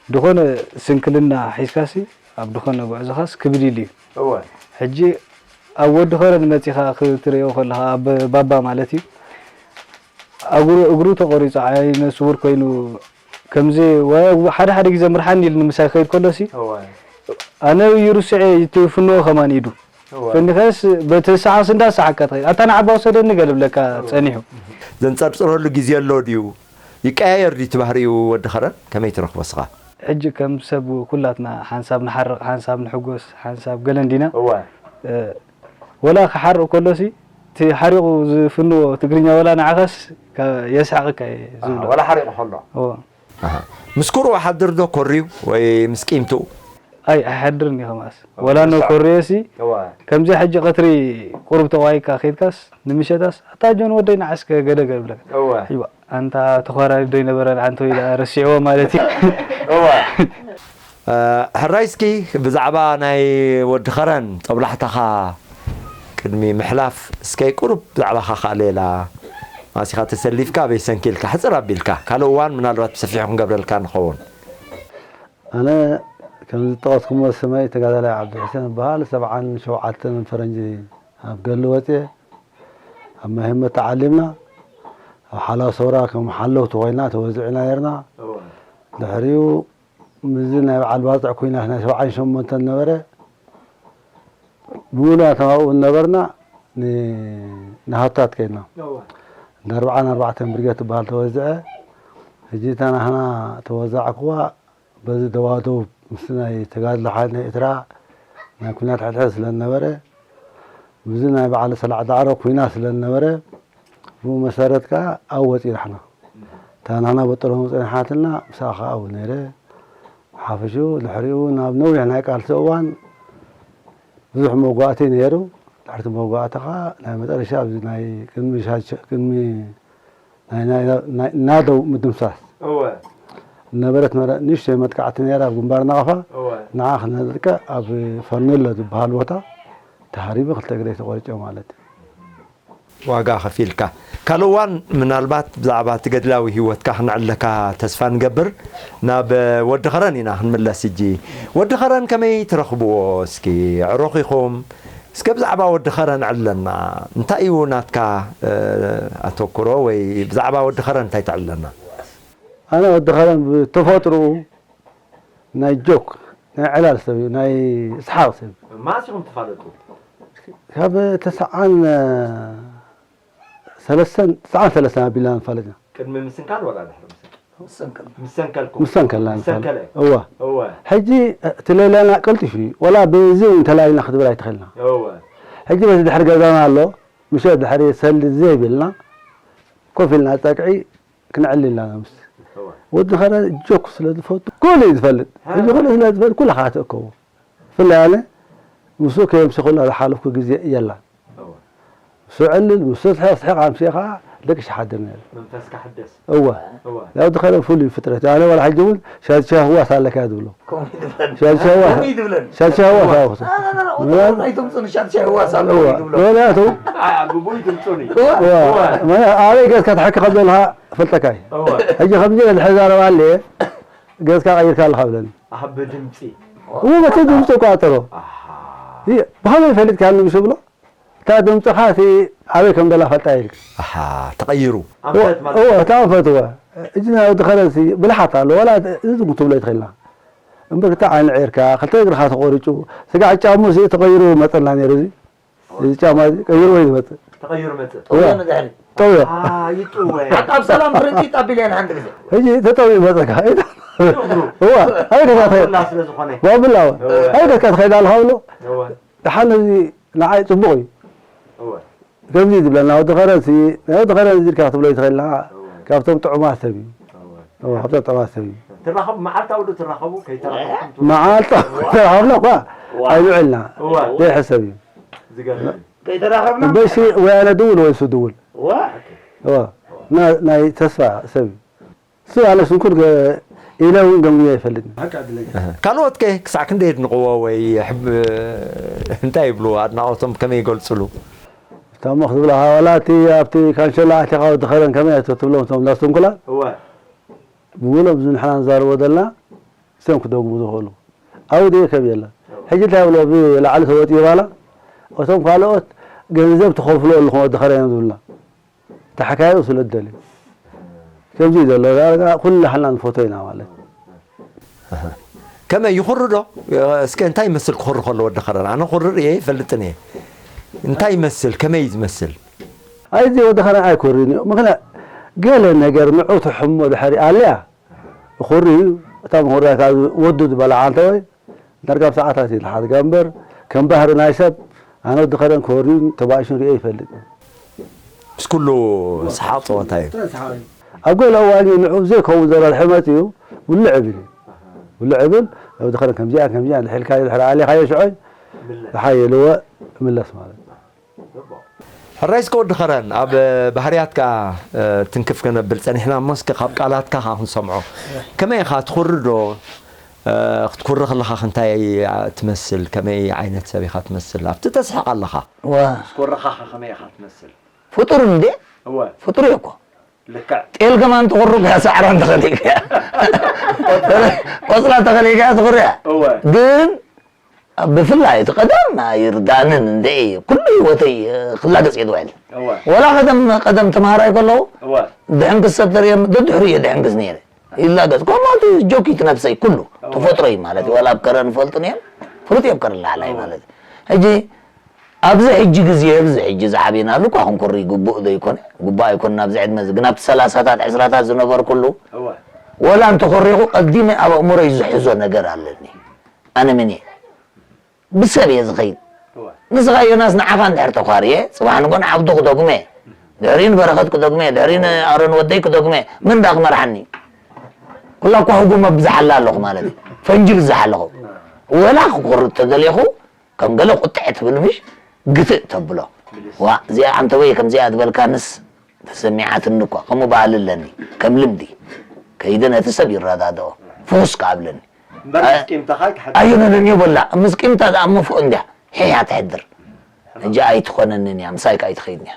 ድኾነ ስንክልና ሒዝካሲ ኣብ ድኾነ ጉዕዞኻስ ክብድ ኢሉ እዩ ሕጂ ኣብ ወዲ ኸረን መፂኻ ክትሪኦ ከለኻ ኣብ ባባ ማለት እዩ እግሩ ተቆሪፁ ዓይነ ስውር ኮይኑ ከምዚ ሓደ ሓደ ግዜ ምርሓን ኢሉ ንምሳይ ክኸይድ ከሎሲ ኣነ ይርስዐ ይፍንዎ ከማን ኢዱ እወ። ፈኒኸስ በቲ ሰዓስ እንዳሰሓካ ትኸይድ። ኣታ ንዓባ ውሰደኒ ገለ ብለካ ጸኒሑ። ዘንጸርጽረሉ ግዜ ኣሎ ድዩ? ይቀያየር ድዩ እቲ ባህሪኡ ወዲ ኸረን? ከመይ ትረኽቦ እስኻ? ሕጂ ከም ሰብ ኩላትና ሓንሳብ ንሓርቕ፣ ሓንሳብ ንሕጎስ፣ ሓንሳብ ገለ እንዲና። እወ። እ፣ ወላ ክሓርቕ ከሎሲ እቲ ሓሪቑ ዝፍንዎ ትግርኛ ወላ ንዓኻስ ከ-፣ የስሕቐካ እዩ ዝብሎ። ወላ ሓሪቑ ከሎ። እወ። ኣሃ። ምስ ኩርኡ ሓድር ዶ ኮርዩ ወይ ምስ ቂምትኡ? ኣይ ኣይሓድርን እዩ ከማስ። ወላ ኖ ኮርዮሲ እዋ ከምዚ ሕጂ ቀትሪ ቁሩብ ተዋይካ ከይድካስ ንምሸታስ ኣታ ጆን ወደይ ንዓስከ ገደገ ብለካ። እዋ እዋ ኣንታ ተኾራሪ ዶ ይነበረ ንዓንተ ወይ ደኣ ረሲዕዎ ማለት እዩ። እዋ ሕራይ እስኪ ብዛዕባ ናይ ወዲ ኸረን ጦብላሕታኻ ቅድሚ ምሕላፍ እስከ ቁሩብ ብዛዕባኻ ከኣ ሌላ ማሲኻ ተሰሊፍካ ኣበይ ሰንኪልካ ሕጽር ኣቢልካ ካልእ እዋን ምናልባት ብሰፊሑ ክንገብረልካ ንኸውን። ኣነ ከም ዝጠቐስኩሞ ስመይ ተጋዳላይ ዓብዱሕሴን እበሃል። ሰብዓን ሸውዓተን ፈረንጂ ኣብ ገድሊ ወፅየ ኣብ መሄመት ተዓሊምና ኣብ ሓላው ሰውራ ከም ሓለውቲ ኮይና ተወዚዕና ነርና። ድሕሪኡ ምስዚ ናይ በዓል ባፅዕ ኩናት ናይ ሰብዓን ሸሞንተን ነበረ ብሙሉእ ኣተማኡ ነበርና ንሃብታት ከይድና እንዳ ኣርብዓን ኣርባዕተን ብርጌድ ትበሃል ተወዝዐ። ሕጂ እታ ናህና ተወዛዕክዋ በዚ ደባደቡ ምስ ናይ ተጋድሎ ሓይሊ ናይ ኤርትራ ናይ ኩናት ሕድሕድ ስለ ዝነበረ ብዚ ናይ በዓል ሰላዕ ዳዕሮ ኩናት ስለ ዝነበረ ብኡ መሰረት ከኣ ኣብኡ ወፂእና ሕና እታ ናህና በጠሎሙ ፀኒሓትና ምሳኣ ከኣ ኣብኡ ነይረ ሓፈሽኡ ድሕሪኡ ናብ ነዊሕ ናይ ቃልሲ እዋን ብዙሕ መጓእቲ ነይሩ። ድሕርቲ መጓእቲ ከኣ ናይ መጠረሻ ኣብዚ ናይ ቅድሚ ሻቸ ቅድሚ ናይ ናይ ናይ ናደው ምድምሳስ እወ ነበረት መረ ንእሽተይ መጥቃዕቲ ነይራ ኣብ ግንባር ናቕፋ እወ ንዓ ክነጥቅዕ ኣብ ፈርኔሎ ዝበሃል ቦታ ተሃሪቡ ክልተ እግረይ ተቆሪጨ ማለት እዩ። ዋጋ ከፊልካ ካልእ እዋን ምናልባት ብዛዕባ እቲ ገድላዊ ህይወትካ ክነዕልለካ ተስፋ ንገብር ናብ ወዲ ኸረን ኢና ክንምለስ ሕጂ ወዲ ኸረን ከመይ ትረኽብዎ እስኪ ዕሩኽ ኢኹም እስከ ብዛዕባ ወዲ ኸረን ዕለና እንታይ እዩ ናትካ ኣተኩሮ ወይ ብዛዕባ ወዲ ኸረን እንታይ ተዕልለና ኣነ ወዲ ኸረን ብተፈጥርኡ ናይ ጆክ ናይ ዕላል ሰብ እዩ ናይ እስሓቕ ሰብ እዩ። መዓስ ኢኹም ትፋለጡ? ካብ ተስዓን ሰለስተን ተስዓን ሰለስተን ኣቢልና ንፋለጥ ኢና። ቅድሚ ምስንካል ዋላ ድሕሪ ምስንካል? ምስንካል። ምስንካል። ምስንካል። ምስንካል። እዋ። እዋ። ሕጂ እቲ ሌላና ቀልጢፉ እዩ። ዋላ ብዚ እውን ተላሊና ክትብል ኣይትኽእልና። እዋ። ሕጂ በቲ ድሕሪ ገዛና ኣሎ። ምሸት ድሕሪ ሰልዲ ዘይብልና ኮፍ ኢልና ጸቅዒ ክንዕልል ኣለና ምስ ወዲ ኸረ ጆክ ስለ ዝፈቱ ኩሉ እዩ ዝፈልጥ። ሕጂ ኩሉ ስለ ዝፈልጥ ኩሉ ከዓ ትእከቦ። ብፍላይ ኣነ ምስኡ ከየምሰኹላ ዝሓለፍኩ ግዜ የላን። ምስ ዕልል ምስ ስሕቕ ኣምሲኻ ደቂ ሽሓድር ነይሩ። መንፈስካ ሕደስ። እወ። እወ። ያው ድኸረ ፍሉይ ፍጥረት ኣነ ወላ ሕጂ እውን ሻድሻ ህዋስ ኣለካ ዝብሎ። ከምኡ ይትብለን። ሻድሻ ህዋስ። ከምኡ ይትብለን። ሻድሻ ህዋስ ኣውክቶ። ኣይትምፁ ንሻድሻ ህዋስ ኣለዎ ይትብሎ። ምክንያቱ ኣይ ኣግቡ ይትምፁኒ። እወ። እወ። ኣበይ ገዝካ ትሕኪ ከም ዘለኻ ፈልጠካ እዩ። እወ። ሕጂ ከምዚ ኢለ ድሕሪ ዛረባ ኣለ ገዝካ ቀይርካ ኣለኻ ብለኒ። ኣብ ድምፂ። እወ በቲ ድምፂ ቋጠሮ። ኣሃ። ብኸመይ ፈሊጥካ ንብሱ ብሎ። እታ ድምፅኻ እቲ ኣበይ ከም ደላ ፈልጣ ኢልክ ኣሓ ተቐይሩ ኣንፈት ማለት እወ እታ ኣንፈት እወ እጅ ናይ ወዲ ኸረንሲ ብልሓት ኣሎ ወላ እዚ ዝጉ ትብሎ ይትኽእልና እምበር ክልተ ዓይኒ ዒርካ ክልተ እግርኻ ተቆሪጩ ስጋዕ ጫሙ ሲ ተቐይሩ መፀና ነይሩ እዚ እዚ ጫማ እዚ ቀይሩ ወይ ዝመፅእ ተቐይሩ መፅእ እወ ጠውዮ ንድሕሪ ጠውዮ ይጥወ ሓቃብ ሰላም ፍርንጪ ጣቢል እያ ንሓንቲ ግዜ ሕጂ ተጠውዩ መፀካ እወ ኣይ ገዛ ትኸይድ ባቡላ ኣይ ገዝካ ትኸይድ ኣለኻ ብሎ ደሓን እዚ ንዓይ ፅቡቕ እዩ። ከምዚ እዩ ዝብለና ወዲ ኸረንሲ ናይ ወዲ ኸረን እዚ ኢልካ ክትብሎ ይትኽእል ኣለኻ። ካብቶም ጥዑማት ሰብ እዩ። ካብቶም ጥዑማት ሰብ እዩ። ትራኸቡ መዓልታዊ ዶ ትራኸቡ ከይተራኸብኩም ትውዕሉ? መዓልታዊ ተራኸብና እኳ ኣይንውዕልና ዘይሕሰብ እዩ። ዝገርም እዩ። ከይተራኸብና እምበይሲ ወያነ ድውል ወይ እሱ ድውል ናይ ተስፋ ሰብ እዩ። እሱ ኣነ ስንኩል ኢለ እውን ገምግመ ኣይፈልጥን። ካልኦት ከ ክሳዕ ክንደይ የድንቕዎ ወይ እንታይ ይብሉ ኣድናቖቶም ከመይ ይገልፅሉ? እቶም ክትብሎ ዋላ እቲ ኣብቲ ካንሸሎ ኣቲኻ ወዲ ኸረን ከመይ እያ ትብሎም እቶም እንዳ ስንኩላን እወ ብውሎም እዚ ንሕና ንዛረቦ ዘለና እሶም ክደግሙ ዝኽእሉ ኣብኡ ደየከብ የለን። ሕጂ እንታይ ብሎ ብላዕሊ ተወፂኡ ባላ እቶም ካልኦት ገንዘብ ትኸፍሉ ኣለኹም ወዲ ኸረን እዮም ዝብሉና። ተሓካይኡ ስለ ዝደልዩ ከምዚ እዩ ዘሎ ዳርጋ ኩላህና ንፈቶ ኢና ማለት ከመይ ይኹሪ ዶ? እስከ እንታይ ይመስል ክኹሪ ከሎ ወዲ ኸረን? ኣነ ኹሪ ርእየ ይፈልጥን እየ። እንታይ ይመስል? ከመይ እዩ ዝመስል? ኣይዚ ወዲ ኸረን ኣይኮርን እዩ። ምኽንያት ገለ ነገር ንዑ ትሕሞ ድሕሪ ኣልያ ይኹሪ እዩ። እታ ምኹራይ ካብ ወዱ ዝበልዓ እንተ ወይ ዳርጋ ብሰዓታት እዩ ዝሓድጋ እምበር ከም ባህሪ ናይ ሰብ ኣነ ወዲ ኸረን ኮርዩን ተባኢሱን ርእየ ይፈልጥ። ምስ ኩሉ ሰሓቕ ጸወታ እዩ። ኣብ ገለ እዋን እዩ ንዑ ዘይከውን ዘረርሒ መፅኡ ውልዕ ብል እዩ። ውልዕ ብል ወዲ ኸረን ከምዚኣ ከምዚኣ ድሕልካ ድሕሪ ኣሊኻዮ ሽዑይ ዝሓየልዎ ምለስ ማለት እዩ። ሕራይ እስከ ወዲ ኸረን ኣብ ባህርያትካ ትንክፍ ከነብል ጸኒሕና እሞ እስከ ካብ ቃላትካ ኸዓ ክንሰምዖ። ከመይ ኢኻ ትኹሪ ዶ? ክትኩሪ ከለኻ እንታይ ትመስል? ከመይ ዓይነት ሰብ ኢኻ ትመስል? ኣብቲ ተስሕቕ ኣለኻ። ዋ ትኩርኻ ከመይ ኢኻ ትመስል? ፍጡር እንዴ እወ ፍጡር እየ እኮ ልክዕ ጤል ከማን ትቑርብ እያ፣ ሳዕራ እንተኸሊልካ እያ። ቆፅላ ተኸሊልካ እያ ትቑሪ እያ። እወ ግን ብፍላይ እቲ ቀደም ኣይርዳንን እንደ ኩሉ ህይወተይ ክላገፅ እየ ዝውዕል። እወ ወላ ቀደም ቀደም ተምሃራይ ከለኹ እወ ድሕንክስ ሰብ ተርእየ ደድሕሩ እየ ድሕንክስ ነይረ። ይላገፅ ከምኡ እቲ ጆኪት ነብሰይ ኩሉ ተፈጥሮይ ማለት እዩ። ወላ ኣብ ከረን ፈልጡ ነየም ፍሉጥ እየ ኣብ ከረን ላዕላይ ማለት እዩ። ሕጂ ኣብዚ ሕጂ ግዜ ኣብዚ ሕጂ ዝዓበናሉ እኳ ክንኮሪ ግቡእ ዶ ይኮነ? ግቡእ ኣይኮነ ኣብዚ ዕድመ እዚ። ግን ኣብቲ ሰላሳታት ዕስራታት ዝነበርኩሉ እወ ወላ እንተኾሪኹ ቀዲመ ኣብ ኣእምሮይ ዝሕዞ ነገር ኣለኒ። ኣነ መን እየ? ብሰብ እየ ዝኸይድ። እወ ንስኻ ዮናስ ንዓኻ እንድሕር ተኳርየ ጽባሕ ንጎ ንዓብዱ ክደጉመ ድሕሪኡ ንበረኸት ክደጉመ ድሕሪኡ ንኣሮን ወደይ ክደጉመ መን ዳ ክመርሓኒ? ኩላ እኳ ህጉመ ብዝሓላ ኣለኹ ማለት እዩ። ፈንጂ ብዝሓ ኣለኹ። ወላ ክኮርድ ተደሊኹ ከም ገለ ቁጥዕ ትብል ምሽ ግትእ ተብሎ። ዋ እዚኣ ኣንተ ወይ ከምዚኣ ዝበልካንስ ተሰሚዓትኒ እኳ ከምኡ ባህሊ ኣለኒ። ከም ልምዲ ከይደ ነቲ ሰብ ይረዳድኦ ፍኹስ ክኣብለኒ እምበር ምስ ቂምታኻ ኣይትሓድር ኣይሆነንን እዮ በላ ምስ ቂምታ ደኣ መፍኦ እንድያ ሒያ ትሕድር። ሕጂ ኣይትኾነንን እያ ምሳይ ከ ኣይትኸይድን እያ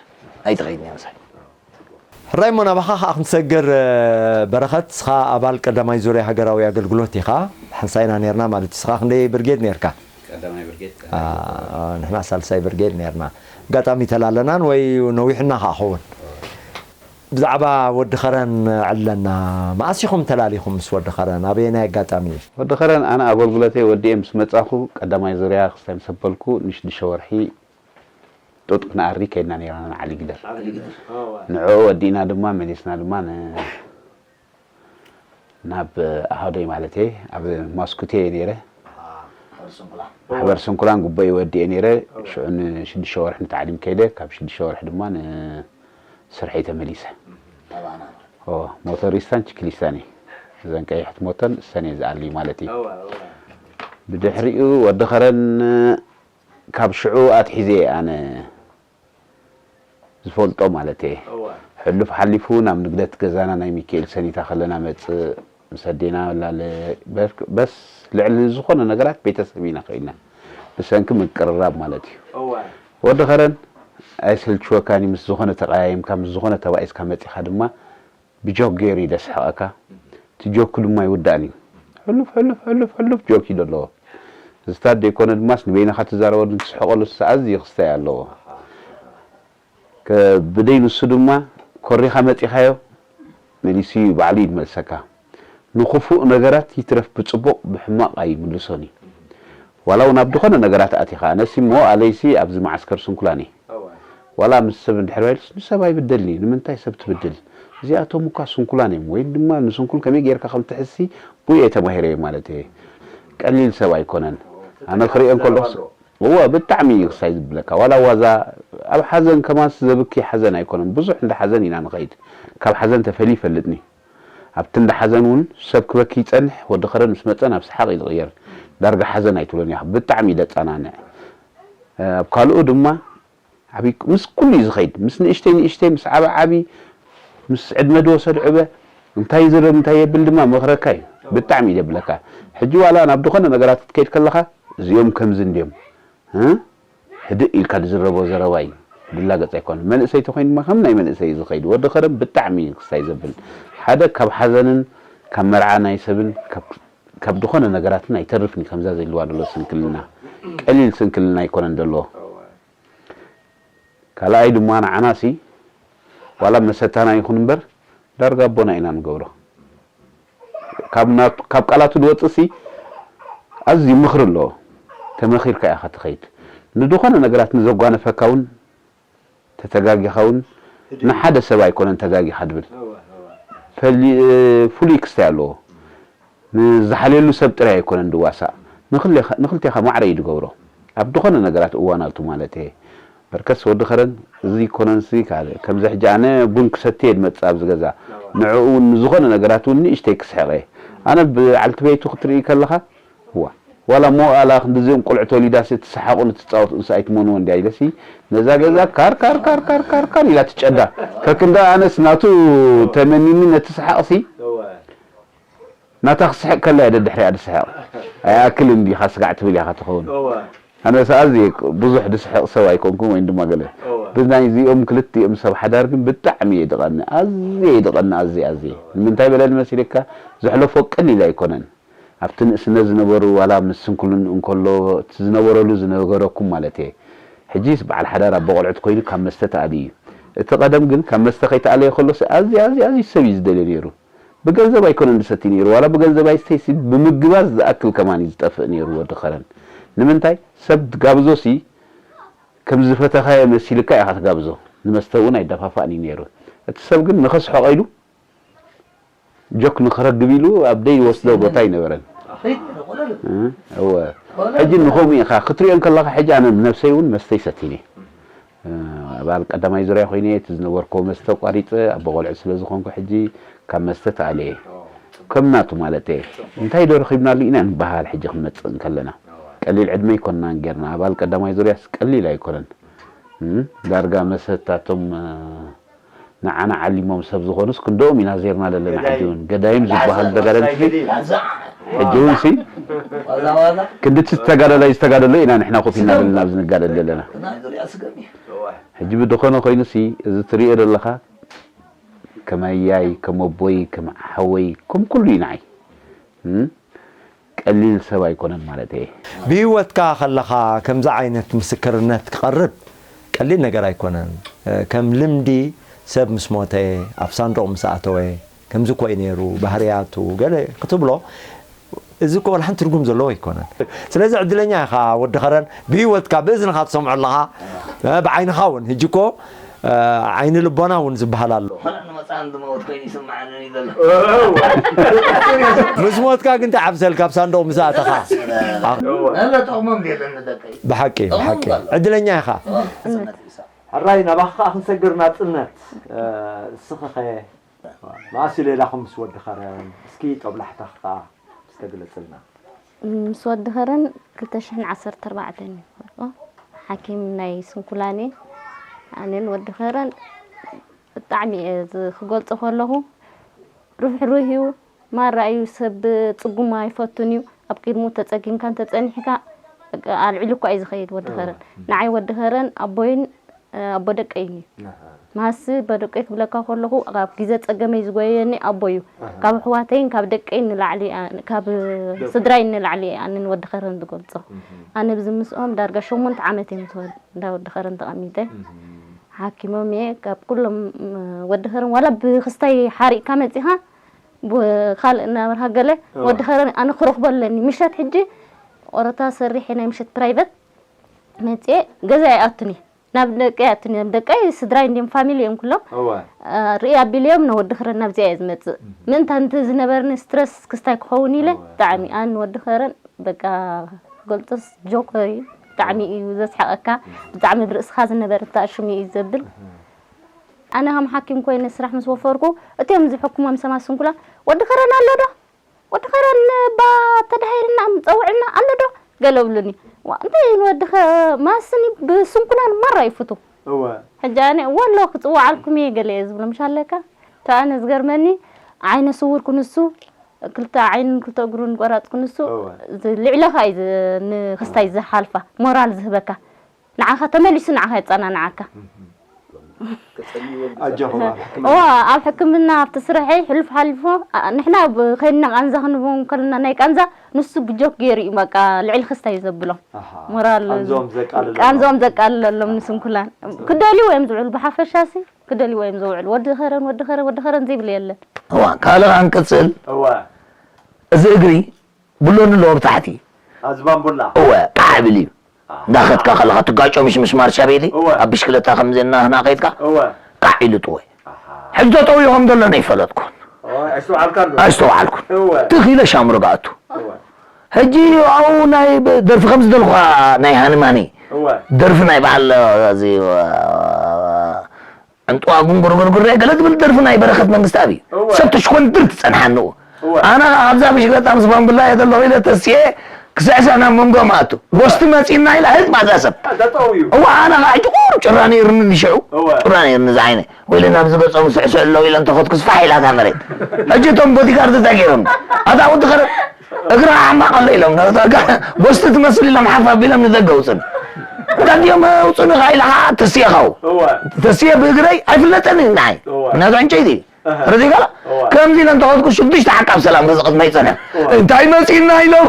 ኣይትኸይድን እያ ምሳይ። ሕራይ እሞ ናባኻ ከዓ ክንሰግር። በረኸት እስኻ ኣባል ቀዳማይ ዙርያ ሃገራዊ ኣገልግሎት ኢኻ። ሓንሳይና ነርና ማለት እዩ። እስኻ ክንደይ ብርጌድ ነርካ? ቀዳማይ ብርጌድ ንሕና ሳልሳይ ብርጌድ ነርና። ኣጋጣሚ ተላለናን ወይ ነዊሕና ከዓ ኸውን። ብዛዕባ ወዲ ኸረን ዕለና። መኣስ ኢኹም ተላሊኹም ምስ ወዲ ኸረን? ኣበየናይ ኣጋጣሚ እዩ? ወዲ ኸረን ኣነ ኣገልግሎተይ ወዲኤ ምስ መጻኹ ቀዳማይ ዙርያ ክስታይ ምስ ኣበልኩ ንሽዱሽተ ወርሒ ጡጥ ክንኣሪ ከይድና ነይርና ንዓሊ ግደር። ንዕኡ ወዲእና ድማ መሊስና ድማ ን ናብ ኣሃዶይ ማለት እየ ኣብ ማስኩቴ እየ ነይረ። ማሕበር ስንኩላን ጉቦ ይወዲ እየ ነይረ። ሽዑ ንሽዱሽተ ወርሒ ንታዕሊም ከይደ ካብ ሽዱሽተ ወርሒ ድማ ንስርሐይ ተመሊሰ። ሞተሪስታን ችክሊስታን እየ እዘን ቀይሕቲ ሞተን እሰን እየ ዝኣሊ ማለት እዩ። ብድሕሪኡ ወዲ ኸረን ካብ ሽዑ ኣትሒዘ እየ ኣነ ዝፈልጦ ማለት እየ። ሕሉፍ ሓሊፉ ናብ ንግደት ገዛና ናይ ሚካኤል ሰኒታ ከለና መፅእ ምስ ኣዴና ላለ በስ ልዕሊ ዝኾነ ነገራት ቤተሰብ ኢና ኸኢልና ብሰንኪ ምቅርራብ ማለት እዩ። ወዲ ኸረን ኣይሰልችወካን እዩ ምስ ዝኾነ ተቐያይምካ ምስ ዝኾነ ተባኢስካ መፂኻ ድማ ብጆክ ገይሩ እዩ ደስሕቐካ። እቲ ጆኩ ድማ ይውዳእን እዩ። ሕሉፍ ሕሉፍ ሕሉፍ ሕሉፍ ጆክ እዩ ዘለዎ። ዝታት ዘይኮነ ድማስ ንበይንኻ ትዛረበሉ ትስሕቐሉ ኣዝዩ ክስታይ ኣለዎ። ብደይ ንሱ ድማ ኮሪኻ መፂኻዮ መሊሱ እዩ ባዕሉ እዩ ዝመልሰካ። ንኽፉእ ነገራት ይትረፍ ብፅቡቕ ብሕማቕ ኣይምልሶን እዩ። ዋላ እውን ኣብ ዝኾነ ነገራት ኣቲኻ ኣነሲ እሞ ኣለይሲ ኣብዚ መዓስከር ስንኩላን እየ። ዋላ ምስ ሰብ እንድሕር ባይሉስ ንሰብ ኣይብደልኒ ንምንታይ ሰብ ትብድል? እዚኣቶም እኳ ስንኩላን እዮም ወይ ድማ ንስንኩል ከመይ ጌርካ ከም ትሕሲ ብኡ እየ ተማሂረ እየ ማለት እየ። ቀሊል ሰብ ኣይኮነን። ኣነ ክሪኦ እንከለኹስ እወ ብጣዕሚ እዩ ክሳይ ዝብለካ ዋላ ዋዛ ኣብ ሓዘን ከማንስ ዘብኪ ሓዘን ኣይኮነን ብዙሕ እንዳ ሓዘን ኢና ንኸይድ። ካብ ሓዘን ተፈልዩ ይፈልጥኒ። ኣብቲ እንዳ ሓዘን እውን ሰብ ክበኪ ይጸንሕ ወዲ ኸረን ምስ መጸ ናብ ሰሓቕ እዩ ዝቕየር። ዳርጋ ሓዘን ኣይትብሎን እያ ብጣዕሚ እዩ ደጸናንዕ። ኣብ ካልኡ ድማ ዓብይ ምስ ኩሉ እዩ ዝኸይድ ምስ ንእሽተይ ንእሽተይ ምስ ዓበ ዓቢ ምስ ዕድመ ድወሰድ ዕበ እንታይ ይዝረብ እንታይ የብል ድማ መኽረካ እዩ። ብጣዕሚ እዩ ደብለካ። ሕጂ ዋላ ናብ ዝኾነ ነገራት ክትከይድ ከለኻ እዚኦም ከምዚ እንድዮም እ ህድእ ኢልካ ዝዝረቦ ዘረባ እዩ። ድላገጽ ኣይኮነን መንእሰይ ተኾይኑ ድማ ከም ናይ መንእሰይ እዩ ዝኸይድ ወዲ ኸረን ብጣዕሚ እዩ ክስታይ ዘብል ሓደ ካብ ሓዘንን ካብ መርዓ ናይ ሰብን ካብ ዝኾነ ነገራትን ኣይተርፍን እዩ ከምዛ ዘልዋ ዘሎ ስንክልና ቀሊል ስንክልና ኣይኮነን ዘለዎ። ካልኣይ ድማ ንዓናሲ ዋላ መሰታና ይኹን እምበር ዳርጋ ኣቦና ኢና ንገብሮ። ካብ ቃላቱ ዝወፅእሲ ኣዝዩ ምኽሪ ኣለዎ። ተመኺርካ ኢኻ ትኸይድ። ንዝኾነ ነገራት ንዘጓነፈካ እውን ተተጋጊኻ እውን ንሓደ ሰብ ኣይኮነን ተጋጊኻ ድብል። ፈሊ-፣ ፍሉይ ክስታይ ኣለዎ። ንዝሓልየሉ ሰብ ጥራይ ኣይኮነን ድዋሳእ። ንኽልቴኻ፣ ንኽልቴኻ ማዕረ እዩ ድገብሮ። ኣብ ዝኾነ ነገራት እዋን ኣልቱ ማለት እየ። በርከስ ወዲ ኸረን፣ እዚ ይኮነንሲ ካልእ። ከምዚ ሕጂ ኣነ ቡን ክሰቲ እየ ድመጽእ ኣብዚ ገዛ። ንዕኡ እውን ንዝኾነ ነገራት እውን ንእሽተይ ክስሕቕ እየ። ኣነ ብዓልቲ ቤቱ ክትርኢ ከለኻ፣ እዋ፣ ዋላ እሞ ኣላ ክንድዚኦም ቆልዑ ተወሊዳሲ ትሰሓቑን ትጻወቱንስ ኣይትመንዎ እንድያ ኢለሲ፣ ነዛ ገዛ ካር፣ ካር፣ ካር፣ ካር፣ ካር፣ ካር ኢላ ትጨዳ። ከክንዳ ኣነስ ናቱ ተመኒኒ ነቲ ሰሓቕሲ፣ ናታ ክስሕቕ ከላ እየ ደድሕሪኣ ድስሕቕ። ኣይኣክልን ዲኻ ስጋዕ ትብል ኢኻ ትኸውን። ኣነስ ኣዝየ ብዙሕ ድስሕቕ ሰብ ኣይኮንኩን ወይን ድማ ገለ። ብናይዚኦም ክልቲኦም ሰብ ሓዳር ግን ብጣዕሚ እየ ድቐኒ። ኣዝየ እየ ድቐኒ፣ ኣዝየ፣ ኣዝየ። ንምንታይ በለኒ መሲለካ? ዘሕለፎ ቀሊል ኣይኮነን። ኣብቲ ንእስነት ዝነበሩ፣ ዋላ ምስ ስንኩልን እንከሎ፣ እቲ ዝነበረሉ ዝነገረኩም ማለት እየ። ሕጂስ በዓል ሓዳር ኣቦ ቆልዑት ኮይኑ ካብ መስተ ተኣልዩ እዩ። እቲ ቀደም ግን ካብ መስተ ከይተኣለየ ከሎስ ኣዝዩ፣ ኣዝዩ፣ ኣዝዩ ሰብ እዩ ዝደልዮ ነይሩ። ብገንዘብ ኣይኮነን ዝሰቲ ነይሩ፣ ዋላ ብገንዘብ ኣይስተይሲ፣ ብምግባዝ ዝኣክል ከማን እዩ ዝጠፍእ ነይሩ ወዲ ኸረን። ንምንታይ? ሰብ ጋብዞሲ ከም ዝፈተኻዮ መሲልካ ኢኻ ትጋብዞ። ንመስተ እውን ኣይደፋፋእን እዩ ነይሩ። እቲ ሰብ ግን ንኸስሕቆ ኢሉ ጆክ ንኽረግብ ኢሉ ኣብ ደይ ይወስዶ ቦታ ኣይነበረን። እ፣ እወ። ሕጂ ንኸምኡ ኢኻ ክትሪኦ እንከለኻ፣ ሕጂ ኣነ ብነብሰይ እውን መስተ ይሰትይኒ። እ፣ ኣባል ቀዳማይ ዙርያ ኮይነ እቲ ዝነበርኩዎ መስተ ቋሪጸ፣ ኣቦ ቆልዑ ስለ ዝኾንኩ ሕጂ ካብ መስተ ተኣልየ። ከም ናቱ ማለት እየ። እንታይ ዶ ረኺብናሉ ኢና ንበሃል ሕጂ ክንመጽእ እንከለና። ቀሊል ዕድመ ኣይኮንናን ጌርና። ኣባል ቀዳማይ ዙርያስ ቀሊል ኣይኮነን። እ፣ ዳርጋ መሰታቶም፣ እ፣ ንዓና ዓሊሞም ሰብ ዝኾኑስ ክንደኦም ኢና ዜርና ዘለና። ሕጂ እውን ገዳይም ዝበሃል ተጋደልቲ ሕጂ እውን ሲ ክንድቲ ተጋዳላይ ዝተጋደሎ ኢና ንሕና ኮፍ ኢልና ዘለና ኣብዚ ንጋደል ዘለና። ሕጂ ብድኾነ ኮይኑሲ እዚ ትሪኦ ዘለኻ ከመያይ ከም ኣቦይ ከም ሓወይ ከም ኩሉ እዩ ንዓይ። እም? ቀሊል ሰብ ኣይኮነን ማለት እየ። ብህይወትካ ከለኻ ከምዚ ዓይነት ምስክርነት ክቐርብ ቀሊል ነገር ኣይኮነን። እ፣ ከም ልምዲ ሰብ ምስ ሞተ፣ ኣብ ሳንዱቕ ምስ ኣተወ፣ ከምዚ እኮ እዩ ነይሩ፣ ባህርያቱ፣ ገለ ክትብሎ፣ እዚ እኮ ወላ ሓንቲ ትርጉም ዘለዎ ኣይኮነን። ስለዚ ዕድለኛ ኢኻ ወዲ ኸረን፣ ብህይወትካ ብእዝንኻ ትሰምዖ ኣለኻ፣ እ፣ ብዓይንኻ እውን። ሕጂ እኮ፣ እ፣ ዓይኒ ልቦና እውን ዝበሃል ኣሎ። ንመጻን ዝመውት ኮይኑ ይስምዓኒ እዩ ዘሎ። ምስ ሞትካ ግን እንታይ ዓብሰልካ ኣብ ሳንዱቕ ምስ ኣተኻ? ነለ ጥቕሞም የለን ንደቀይ። ብሓቂ፣ ጥቕሞም ብሓቂ። ኣሎ። ዕድለኛ ኢኻ። ሕራይ ናባኻ ከዓ ክንሰግር ናጽነት። እ፣ እስኺ ኸ መኣስ ሌላኹም ምስ ወዲ ኸረን? እስኪ ጦብላሕታኻ እስከ ግለጽልና። ምስ ወዲ ኸረን ክልተ ሽሕን ዓሰርተ ኣርባዕተን እዩ። ሓኪም ናይ ስንኩላን እየ። ኣነን ወዲ ኸረን ብጣዕሚ እየ ዝ-፣ ክገልጾ ከለኹ ርሕሩህ እዩ። ማራ እዩ፣ ሰብ ጽጉም ኣይፈቱን እዩ። ኣብ ቅድሙ ተጸጊምካ እንተጸኒሕካ በቃ ኣልዒሉ እኳ እዩ ዝኸይድ ወዲ ኸረን። ንዓይ ወዲ ኸረን ኣቦይን፣ እ፣ ኣቦ ደቀይን እዩ። ኣሃ። ማሲ በደቀይ ክብለካ ከለኹ ኣብ ግዜ ጸገመይ ዝጎየኒ ኣቦ እዩ። ኣሃ። ካብ ኣሕዋተይን ካብ ደቀይን ንላዕሊ፣ ኣ-፣ ካብ ስድራይን ንላዕሊ ኣንን ወዲ ኸረን ዝገልጾ። እህ። ኣነ ብዚ ምስኦም ዳርጋ ሸሞንተ ዓመት እየ ምስ ወድ-፣ እንዳ ወዲ ኸረን ተቐሚጠ። እህ። ሓኪሞም እየ። ካብ ኩሎም፣ ም፣ ወዲ ኸረን ዋላ ብኽስታይ ሓሪቕካ መጺኻ፣ ብ-፣ ካልእ እናበርሃ ገለ፣ እዋ። ወዲ ኸረን ኣነ ክረኽቦ ኣለኒ። ምሸት ሕጂ ኦረታ ሰሪሐ ናይ ምሸት ፕራይቨት መጽየ ገዛ ይኣቱኒ። ናብ ደቀይ ኣቱኒ፣ ደቀይ ስድራይ እንድዮም ፋሚሊ እዮም ኩሎም። እዋ። እ፣ ርኢ ኣቢለዮም ንወዲ ኸረን ናብዚኣ እየ ዝመጽእ። እህ። ምእንታ እንተ ዝነበርኒ ስትረስ ክስታይ ክኸውን ኢለ፣ እዋ። ብጣዕሚ ኣን ወዲ ኸረን በቃ ገልጽስ ጆከር እዩ። ብጣዕሚ እዩ ዘስሕቐካ። ብጣዕሚ ብርእስኻ ዝነበረ ተኣሽሙ እዩ ዘብል። እህ። ኣነ ከም ሓኪም ኮይነ ስራሕ ምስ ወፈርኩ፣ እቲኦም ዝሕክሞም ሰማት ስንኩላን፣ "ወዲ ኸረን ኣሎ ዶ? ወዲ ኸረን ባ ተዳሂልና ጸውዕልና ኣሎ ዶ?" ገለ ብሉኒ። ዋ፣ እንታይ እዩ ንወዲ ኸ-፣ ማስኒ ብስንኩላን ማራ ይፍቱ። እወ። ሕጂ ኣነ፣ "ወሎ ክጽውዓልኩም እየ" ገለ እየ ዝብሎ፣ ምሽ ኣለካ? እታ ኣነ ዝገርመኒ፣ ዓይነ ስውር ክንሱ፣ ክልተ ዓይኑን ክልተ እግሩን ቆራጽ ክንሱ፣ እወ። ዝ-፣ ልዕለኻ እዩ ዝ-፣ ንኽስታይ ዝሓልፋ፣ ሞራል ዝህበካ። ንዓኻ ተመሊሱ ንዓኻ የጸናንዓካ። ኣጆኹም ኣብ ሕክምና። እዋ፣ ኣብ ሕክምና ኣብቲ ስርሐይ ሕሉፍ ሓሊፉ፣ ኣ-፣ ንሕና ብ-፣ ከይድና ቃንዛ ክንህቦም ከለና ናይ ቃንዛ ንሱ ብጆክ ገይሩ እዩ በቃ ልዕሊ ክስታይ ዘብሎም። ኣሃ። ሞራል ቃንዝኦም ዘቃልለሎም። ቃንዝኦም ዘቃልለሎም ንስንኩላን። ክደልዩ እዮም ዝውዕሉ፣ ብሓፈሻሲ ክደልዩ እዮም ዝውዕሉ። ወዲ ኸረን፣ ወዲ ኸረን፣ ወዲ ኸረን ዘይብሉ የለን። እዋ፣ ካልእ ክንቅጽል። እዋ። እዚ እግሪ ብሎኒ ኣለዎ ብታሕቲ። ኣዝባምቡላ። እወ ቃዕ ብል እዩ። እንዳኸድካ ከለኻ ትጋጮ ምሽ ምስ ማርሻ ቤቲ ኣብ ብሽክለታ ከምዚ እናህና ከይድካ ቃዕ ኢሉ ጥወ። ሕጂ ተጠውዩ ከም ዘሎ ኣይፈለጥኩን ኣይስተውዓልኩን። ትኽ ኢለ ሻምሩ ጋኣቱ። ሕጂ ኣብኡ ናይ ደርፊ ከም ዝደልኳ ናይ ሃኒማኒ ደርፊ ናይ በዓል እዚ ዕንጥዋ ጉንጉርጉርጉር ገለ ዝብል ደርፊ ናይ በረኸት መንግስቲ ኣብ እዩ ሰብ ተሽኮንድር ትፀንሓንኡ። ኣነ ኣብዛ ብሽክለታ ምስ ባምብላ እየ ዘለኹ ኢለ ተስየ ክስዕሳ ናብ መንጎ ማእቱ ጎስቲ መፂና ኢላ ህጥ ማዛ ሰብ እዋ ኣነ ከዓ ሕጂ ቁሩብ ጭራ ነይርኒ ንሽዑ ጭራ ነይርኒ ዝዓይነ ወይለ ናብ ዝገፆም ስዕስዕ ኣለዉ ኢለ እንተኸትኩስ ፋሕ ኢላታ መሬት። ሕጂ እቶም ቦዲጋርድ እንታይ ገይሮም ኣታ ወዲ ኸረ እግራ ዓማቕ ኣሎ ኢሎም ጎስቲ ትመስል ኢሎም ሓፍ ኣቢሎም ንደገ ውፅን እንታይ ድዮም ውፅን ኢኻ ኢላ ከዓ ተስየ ካው ተስየ ብእግረይ ኣይፍለጠኒ ንዓይ ምክንያቱ ዕንጨይቲ ረዲካ ከምዚ ኢለ እንተኸትኩ ሽዱሽተ ዓቃብ ሰላም ገዛ ቅድመይ ፀንሐ እንታይ መፂና ኢሎም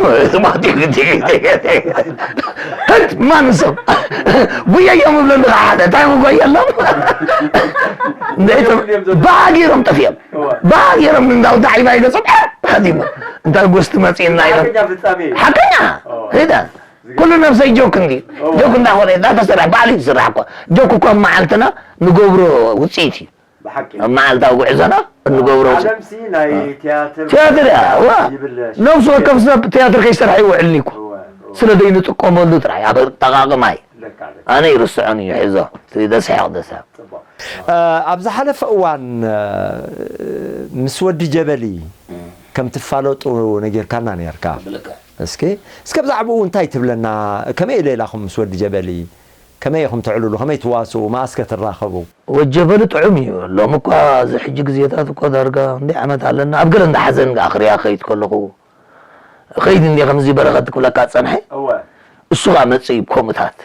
ህት ማን ሰብ ጉየዮም እብለኒ ከዓ ሓደ እንታይ ጉየሎም ባህ ገይሮም ጠፊኦም ባህ ገይሮም እንዳው ዳዒባ ኢለ ሰብዐ ሃዲሞ እንታይ ጎስቲ መፂና ኢሎም ሓቀኛ ሄደ ኩሉ ነብሰይ ጆክ እንዲ ጆክ እንዳኾነ እንዳተሰራ ባዕሉ ይስራሕ እኮ ጆክ እኮ መዓልትና ንገብሮ ውፅኢት እዩ ኣብ መዓልታዊ ጉዕዞና እንገብሮ ውፅኢት ቲያትር እያ ነብሱ ወከፍ ሰብ ቲያትር ከይሰርሐ ይውዕልኒ እኮ ስለ ዘይንጥቀመሉ ጥራይ ኣብ ኣጠቃቅማ እዩ ኣነ ይርስዖን እዩ ሕዞ ደስሕቕ ደሳ ኣብ ዝሓለፈ እዋን ምስ ወዲ ጀበሊ ከም ትፋለጡ ነጊርካና ነርካ እስኪ እስከ ብዛዕባኡ እንታይ ትብለና ከመይ ኢለ ኢላኹም ምስ ወዲ ጀበሊ ከመይ ኢኹም ተዕልሉ ከመይ ትዋስኡ መኣስከ ትራኸቡ ወጀበሊ ጥዑም እዩ ሎም እኳ እዚ ሕጂ ግዜታት እኮ ዳርጋ እንደ ዓመት ኣለና ኣብ ገለ እንዳ ሓዘን ኣ ክሪያ ከይድ ከለኹ ኸይድ እንደ ከምዚ በረኸት ክብለካ ጸንሐ እሱ ኻ መጽእ እዩ ኮምታት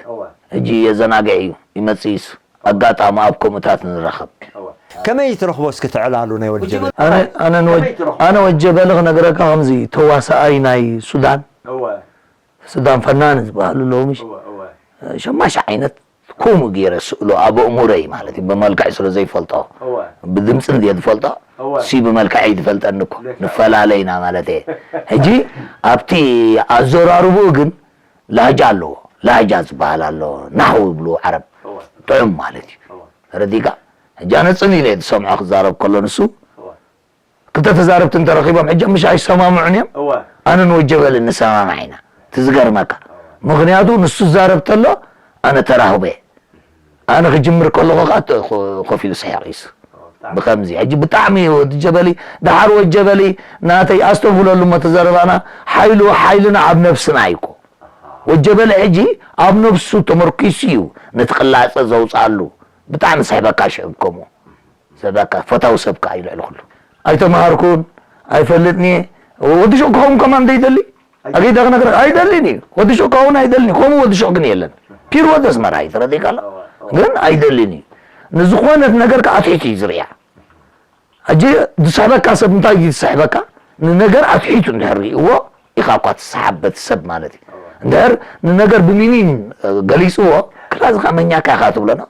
ሕጂ የዘናግዕ እዩ ይመጽእ እሱ ኣጋጣሚ ኣብ ከምኡታት ንራኸብ። ከመይ ትረኽቦ እስኪ ትዕላሉ ናይ ወዲ ጀበሊ? ኣነ ወጀበሊ ክነግረካ ከምዚ ተዋሳኣይ ናይ ሱዳን ሱዳን ፈናን ዝበሃሉ ኣለዉ ምሽ ሸማሽ ዓይነት ከምኡ ገይረ ስእሎ ኣብ ኣእሙረይ ማለት እዩ ብመልክዕ ስለ ዘይፈልጦ ብድምፂ እንድየ ዝፈልጦ ሲ ብመልክዐይ ዝፈልጠኒ እኮ ንፈላለ ኢና ማለት እየ ሕጂ ኣብቲ ኣዘራርብኡ ግን ላህጃ ኣለዎ ላህጃ ዝበሃል ኣሎ ናህው ይብሉ ዓረብ ጥዑም ማለት እዩ ተረዲእካ ሕጂ ኣነ ፅን ኢለ ዝሰምዖ ክዛረብ ከሎ ንሱ ክልተ ተዛረብቲ እንተረኺቦም ሕጂ ምሽ ኣይሰማምዑን እዮም ኣነ ንወጀበል እንሰማማዕ ኢና እቲ ዝገርመካ ምክንያቱ ንሱ ዛረብ ተሎ ኣነ ተራህበ ኣነ ክጅምር ከለኹ ከዓ ኮፍ ኢሉ ስሒቕ ኢሱ ብከምዚ ሕጂ ብጣዕሚ ወዲ ጀበሊ ደሓር ወጀበሊ ናተይ ኣስተብህለሉ እሞ ተዘረባና ሓይሉ ሓይልና ኣብ ነብስና እዩ እኮ ወጀበሊ ሕጂ ኣብ ነብሱ ተመርኪሱ እዩ ነቲ ቅላፀ ዘውፅኣሉ ብጣዕሚ ስሕበካ ሽዕብ ከምኡ ስሕበካ ፈታዊ ሰብ ከዓ እዩ ልዕሊ ኩሉ ኣይተምሃርኩን ኣይፈልጥን እየ ወዲ ሹቕ ክኸውን ከማን ዘይደሊ ኣገይዳ ክነግረካ ኣይደልን እዩ ወዲ ሹቕ ክኸውን ኣይደልን እዩ ከምኡ ወዲ ሹቕ ግን የለን ፒር ወዲ ኣስመራ እዩ ተረዲእካ ኣሎ ግን ኣይደልን እዩ ንዝኾነት ነገር ከዓ ኣትሒቱ እዩ ዝርያ ሕጂ ዝስሕበካ ሰብ እንታይ እዩ ዝስሕበካ ንነገር ኣትሒቱ እንድሕር ርእይዎ ኢኻ እኳ ትሰሓብ በቲ ሰብ ማለት እዩ እንድሕር ንነገር ብሚኒን ገሊፅዎ ክላዚ ከመኛካ ኢኻ ትብለና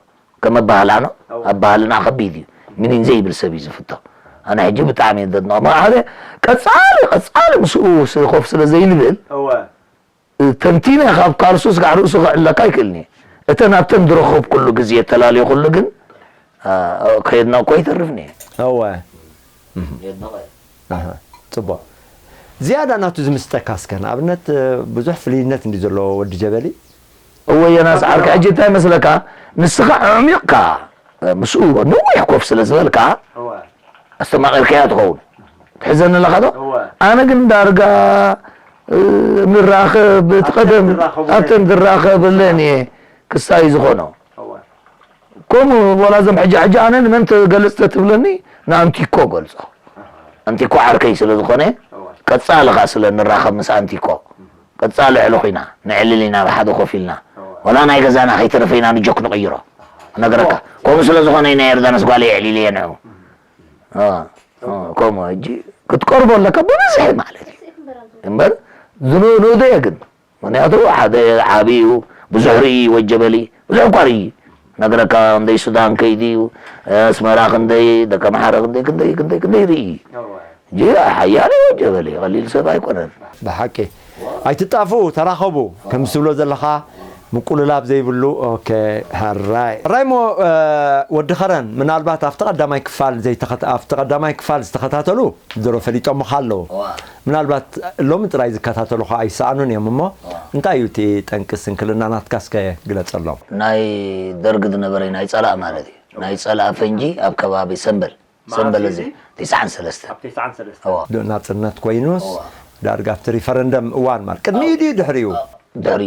ከም ኣባህላኖ ኣባህልና ከቢድ እዩ ሚኒን ዘይብል ሰብ እዩ ዝፍቶ ኣነ ሕጂ ብጣዕሚ የደድንቖ ሓደ ቀፃሊ ቀፃሊ ምስኡ ኮፍ ስለ ዘይንብል ተንቲነ ካብ ካልሱ ስጋዕ ርእሱ ክዕለካ ኣይክእልኒ እተን ኣብተን ዝረኸብኩሉ ግዜ ተላልየኩሉ ግን ከየድነቕኩ ኣይተርፍኒ እወ ጽቡቕ ዝያዳ ናቱ ዝምስጠካ እስከ ንኣብነት ብዙሕ ፍልይነት እንዲ ዘለዎ ወዲ ጀበሊ እወ ዮናስ ዓርኪ ሕጂ እንታይ መስለካ ንስኻ ኣዕሚቕካ ምስኡ ነዊሕ ኮፍ ስለ ዝበልካ ኣስተማቒርካያ ትኸውን ትሕዘኒ ኣለኻ ዶ ኣነ ግን ዳርጋ ንራኸብ እቲ ቀደም ኣብተን ዝራኸብለን እየ ክሳይ ዝኾኖ ከምኡ ወላ እዞም ሕጂ ሕጂ ኣነ ንመን ትገልፅ ተትብለኒ ንኣንቲኮ ገልፆ ኣንቲኮ ዓርከይ ስለ ዝኾነ ቀፃሊ ኸዓ ስለ ንራኸብ ምስ ኣንቲኮ ቀፃሊ ዕልኽ ኢና ነዕልል ኢና ብሓደ ኮፍ ኢልና ወላ ናይ ገዛና ከይተረፈ ኢና ንጆክ ንቕይሮ ነግረካ ከምኡ ስለ ዝኾነ ናይ ዮርዳኖስ ጓል የዕሊል እየ ንዑ ከምኡ ሕጂ ክትቀርቦ ኣለካ ብብዝሒ ማለት እዩ እምበር ዝንኡንኡ ዶ የግን ምክንያቱ ሓደ ዓብዩ ብዙሕ ርኢ ወጀበሊ ብዙሕ እኳ ርኢ ነግረካ ክንደይ ሱዳን ከይዲ እዩ ኣስመራ ክንደይ ደቂ ኣምሓረ ክንደይ ክንደይ ክንደይ ክንደይ ርኢ ጂ ሓያል እዩ ወጀበሊ ቀሊል ሰብ ኣይኮነን ብሓቂ ኣይትጣፉ፣ ተራኸቡ። ከም ዝብሎ ዘለኻ ምቁልላብ ዘይብሉ። ኦኬ፣ ሕራይ። ሕራይ እሞ፣ እ፣ ወዲ ኸረን፣ ምናልባት ኣብቲ ቀዳማይ ክፋል ዘይተኸት-፣ ኣብቲ ቀዳማይ ክፋል ዝተኸታተሉ ድሮ ፈሊጦምኻ ኣለዉ። እዋ። ምናልባት ሎሚ ጥራይ ዝከታተሉ ኸዓ ኣይሰኣኑን እዮም እሞ፣ እዋ። እንታይ እዩ እቲ ጠንቂ ስንክልና ናትካ እስከ ግለጸሎም። ናይ ደርግ ዝነበረ ናይ ጸላእ ማለት እዩ። ናይ ጸላእ ፈንጂ ኣብ ከባቢ ሰምበል፣ መዓስ ሰምበል እዩ እዚ እዚ? ትስዓን ሰለስተ። ኣብ ትስዓን ሰለስተ። እዋ። ዶ-፣ ናጽነት ኮይኑስ እዋ። ዳርጋ ኣብቲ ሪፈረንደም እዋን ማለት ቅድሚኡ ድዩ ድሕሪኡ? ድሕሪ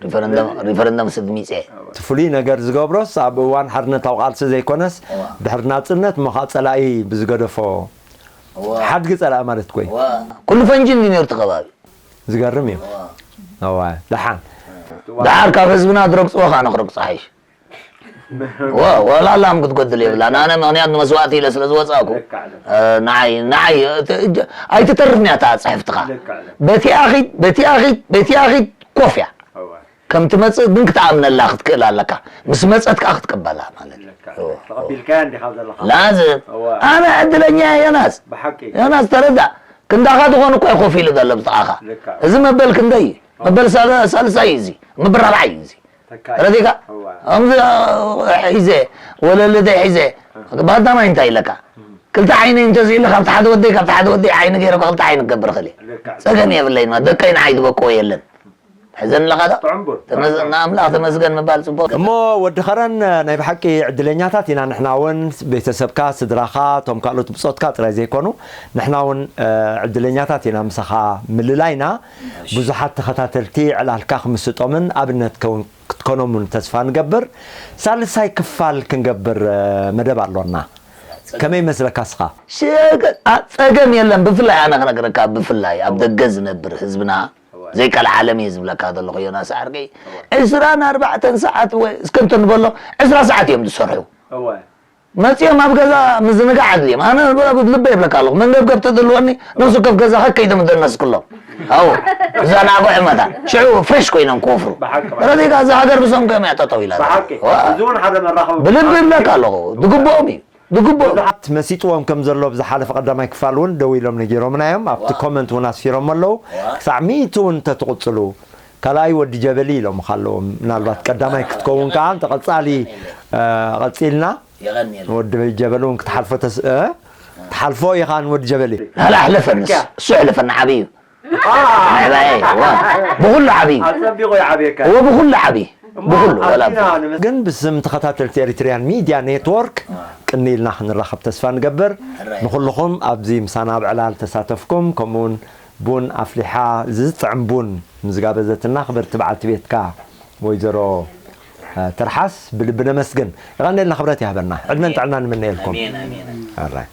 ሪፈረንደም፣ ሪፈረንደም ስድሚፀ። እቲ ፍሉይ ነገር ዝገብሮስ ኣብ እዋን ሓርነታዊ ቃልሲ ዘይኮነስ እዋ። ድሕሪ ናጽነት እሞ ኸዓ ጸላኢ ብዝገደፎ እዋ። ሓድጊ ጸላኢ ማለት ኮይ። እዋ። ኩሉ ፈንጂ እንዲ ነይሩ እቲ ከባቢ። ዝገርም እዩ። እዋ። እዋ፣ ደሓን። ደሓር ካብ ህዝብና ድረግፅዎ ኸዓ ንክረግፅ ሓይሽ። ወ-፣ ወላ ኣላም ክትጎድል የብላን። ኣነ ምኽንያት ንመስዋእቲ ኢለ ስለ ዝወጻእኩ፣ ልክዕ፣ ልክዕ። እ፣ ንዓይ፣ ንዓይ፣ እ፣ ት-፣ እጀ-፣ ኣይትተርፍን እያ እታ ጽሕፍትኻ። ልክዕ፣ ልክዕ። በቲ ኣኺድ፣ በቲ ኣኺድ፣ በቲ ኣኺድ ኮፍ እያ። እወ። ከም ትመጽእ ግን ክትኣምነላ ክትክእል ኣለካ። ምስ መጸት ከኣ ክትቅበላ ማለት እዩ። ልክዕ፣ እወ። ተቐቢልካያ እንዲኻ ዘለኻ። ላዝም። እወ። ኣነ ዕድለኛ እየ ዮናስ። ብሓቂ። ዮናስ ተረዳእ። ክንዳኻ ዝኾነ እኮ እዩ ኮፍ ኢሉ ዘሎ ብጥቓኻ። ልክዕ። እዚ መበል ክንደይ እዩ? እወ። መበል ሳል-፣ ሳልሳይ እዩ እዚ። መበል ራብዓይ እዩ እዚ። ተካኢ። ረዲካ? እዋ። ከምዚ ሒዘ፣ ወለልደይ ሒዘ፣ ባዳማይ እንታይ ኢለካ? እም። ክልተ ዓይነይ እንተዝህሉ፣ ካብቲ ሓደ ወደይ፣ ካብቲ ሓደ ወደይ ዓይኒ ገይረ፣ ክልተ ዓይኒ ክገብር እኽእል እየ። ልክዕ። ጸገም የብለይን፣ ደቀይ ንዓይ ዝበቅዎ የለን። ሕዘን ኣለኻ ዶ? ጥዑም ቡን። ተመዝ-፣ ንኣምላኽ ተመስገን ምባል ጽቡቕ። እሞ ወዲ ኸረን፣ ናይ ብሓቂ ዕድለኛታት ኢና ንሕና እውን፣ ቤተሰብካ፣ ስድራኻ፣ እቶም ካልኦት ብጾትካ ጥራይ ዘይኮኑ፣ ንሕና እውን፣ እ፣ ዕድለኛታት ኢና ምሳኻ ምልላይና። እሺ። ብዙሓት ተኸታተልቲ ዕላልካ ክምስጦምን ኣብነት ከውን ክትኮኖም እውን ተስፋ ንገብር። ሳልሳይ ክፋል ክንገብር፣ እ፣ መደብ ኣሎና። ከመይ ይመስለካ እስኻ? ሸገ-፣ ኣ-፣ ጸገም የለን። ብፍላይ ኣነ ክነግረካ፣ ብፍላይ ኣብ ደገ ዝነብር ህዝብና፣ እወ። ዘይቃል ዓለም እየ ዝብለካ ዘለኹ ዮናስ ዓርከይ። እወ። ዕስራን ኣርባዕተን ሰዓት ወይ እስከ እንተ ንበሎ፣ ዕስራ ሰዓት እዮም ዝሰርሑ። እወ። መጺኦም ኣብ ገዛ ምዝንጋዕ ኣድልዮም። ኣነ ኣብ ልበይ ይብለካ ኣለኹ፣ መንገብገብ ተድልወኒ፣ ነፍሲ ወከፍ ገዛኻ ከይደ ምደነስክሎም። ኣው፣ እዛ ናጎ ዕመታ፣ ሽዑ ፍሬሽ ኮይኖም ክወፍሩ። ብሓቂ፣ ብሓቂ። ረዲካ፣ እዛ ሃገር ብሶም ከመይ እያ ጠጠው ኢላ ዘላ? ብሓቂ። ዋ። እዚ እውን ሓደ መራኸቢ ብልቢ ብዙሓት ይብለካ ኣለኹ፣ ዝግብኦም እዩ፣ ዝግብኦም። ብዙሓት መሲጥዎም ከም ዘሎ ብዝሓለፈ ቀዳማይ ክፋል እውን ደው ኢሎም ነጊሮምና እዮም። ኣብቲ ዋ። ኮመንት እውን ኣስፊሮም ኣለዉ። ዋ። ክሳዕ ሚእቲ እውን እንተትቕጽሉ፣ ካልኣይ ወዲ ጀበሊ ኢሎምኻ ኣለዉ። ምናልባት ቀዳማይ ክትከውን ከኣ፣ እንተ ቀጻሊ፣ እ፣ ቀጺልና፣ የቐንየልና። ወዲ ጀበል እውን ክትሓልፎ ተስ-፣ እ? ትሓልፎ ኢኻ ንወዲ ጀበሊ። ኣላ ኣሕለፈንስ፣ እሱ ኣሕለፈና ዓብዩ። አ! ዓባየ፣ ዋ። ብኹሉ ዓብዩ። ኣጸቢቑ ይዓብየካ። ወ ብኹሉ ዓብዩ። እሞ ብኹሉ፣ ወላ ኣዚና ንመስ- ግን ብስም ተኸታተልቲ ኤሪትሪያን ሚድያ ኔትወርክ ቅኒ ኢልና ክንራኸብ ተስፋ ንገብር። ሕራይ። ንኹልኹም ኣብዚ ምሳና ኣብ ዕላል ተሳተፍኩም፣ ከምኡውን ቡን ኣፍሊሓ፣ ዝጥዕም ቡን ምስ ጋበዘትና ክብርቲ በዓልቲ ቤትካ ወይዘሮ፣ እ፣ ትርሓስ ብልቢ ነመስግን። የቐንየልና፣ ክብረት ይሃበልና። ዕድመን ጥዕናን ንምነየልኩም። ኣሜን፣ ኣሜን። ሕራይ።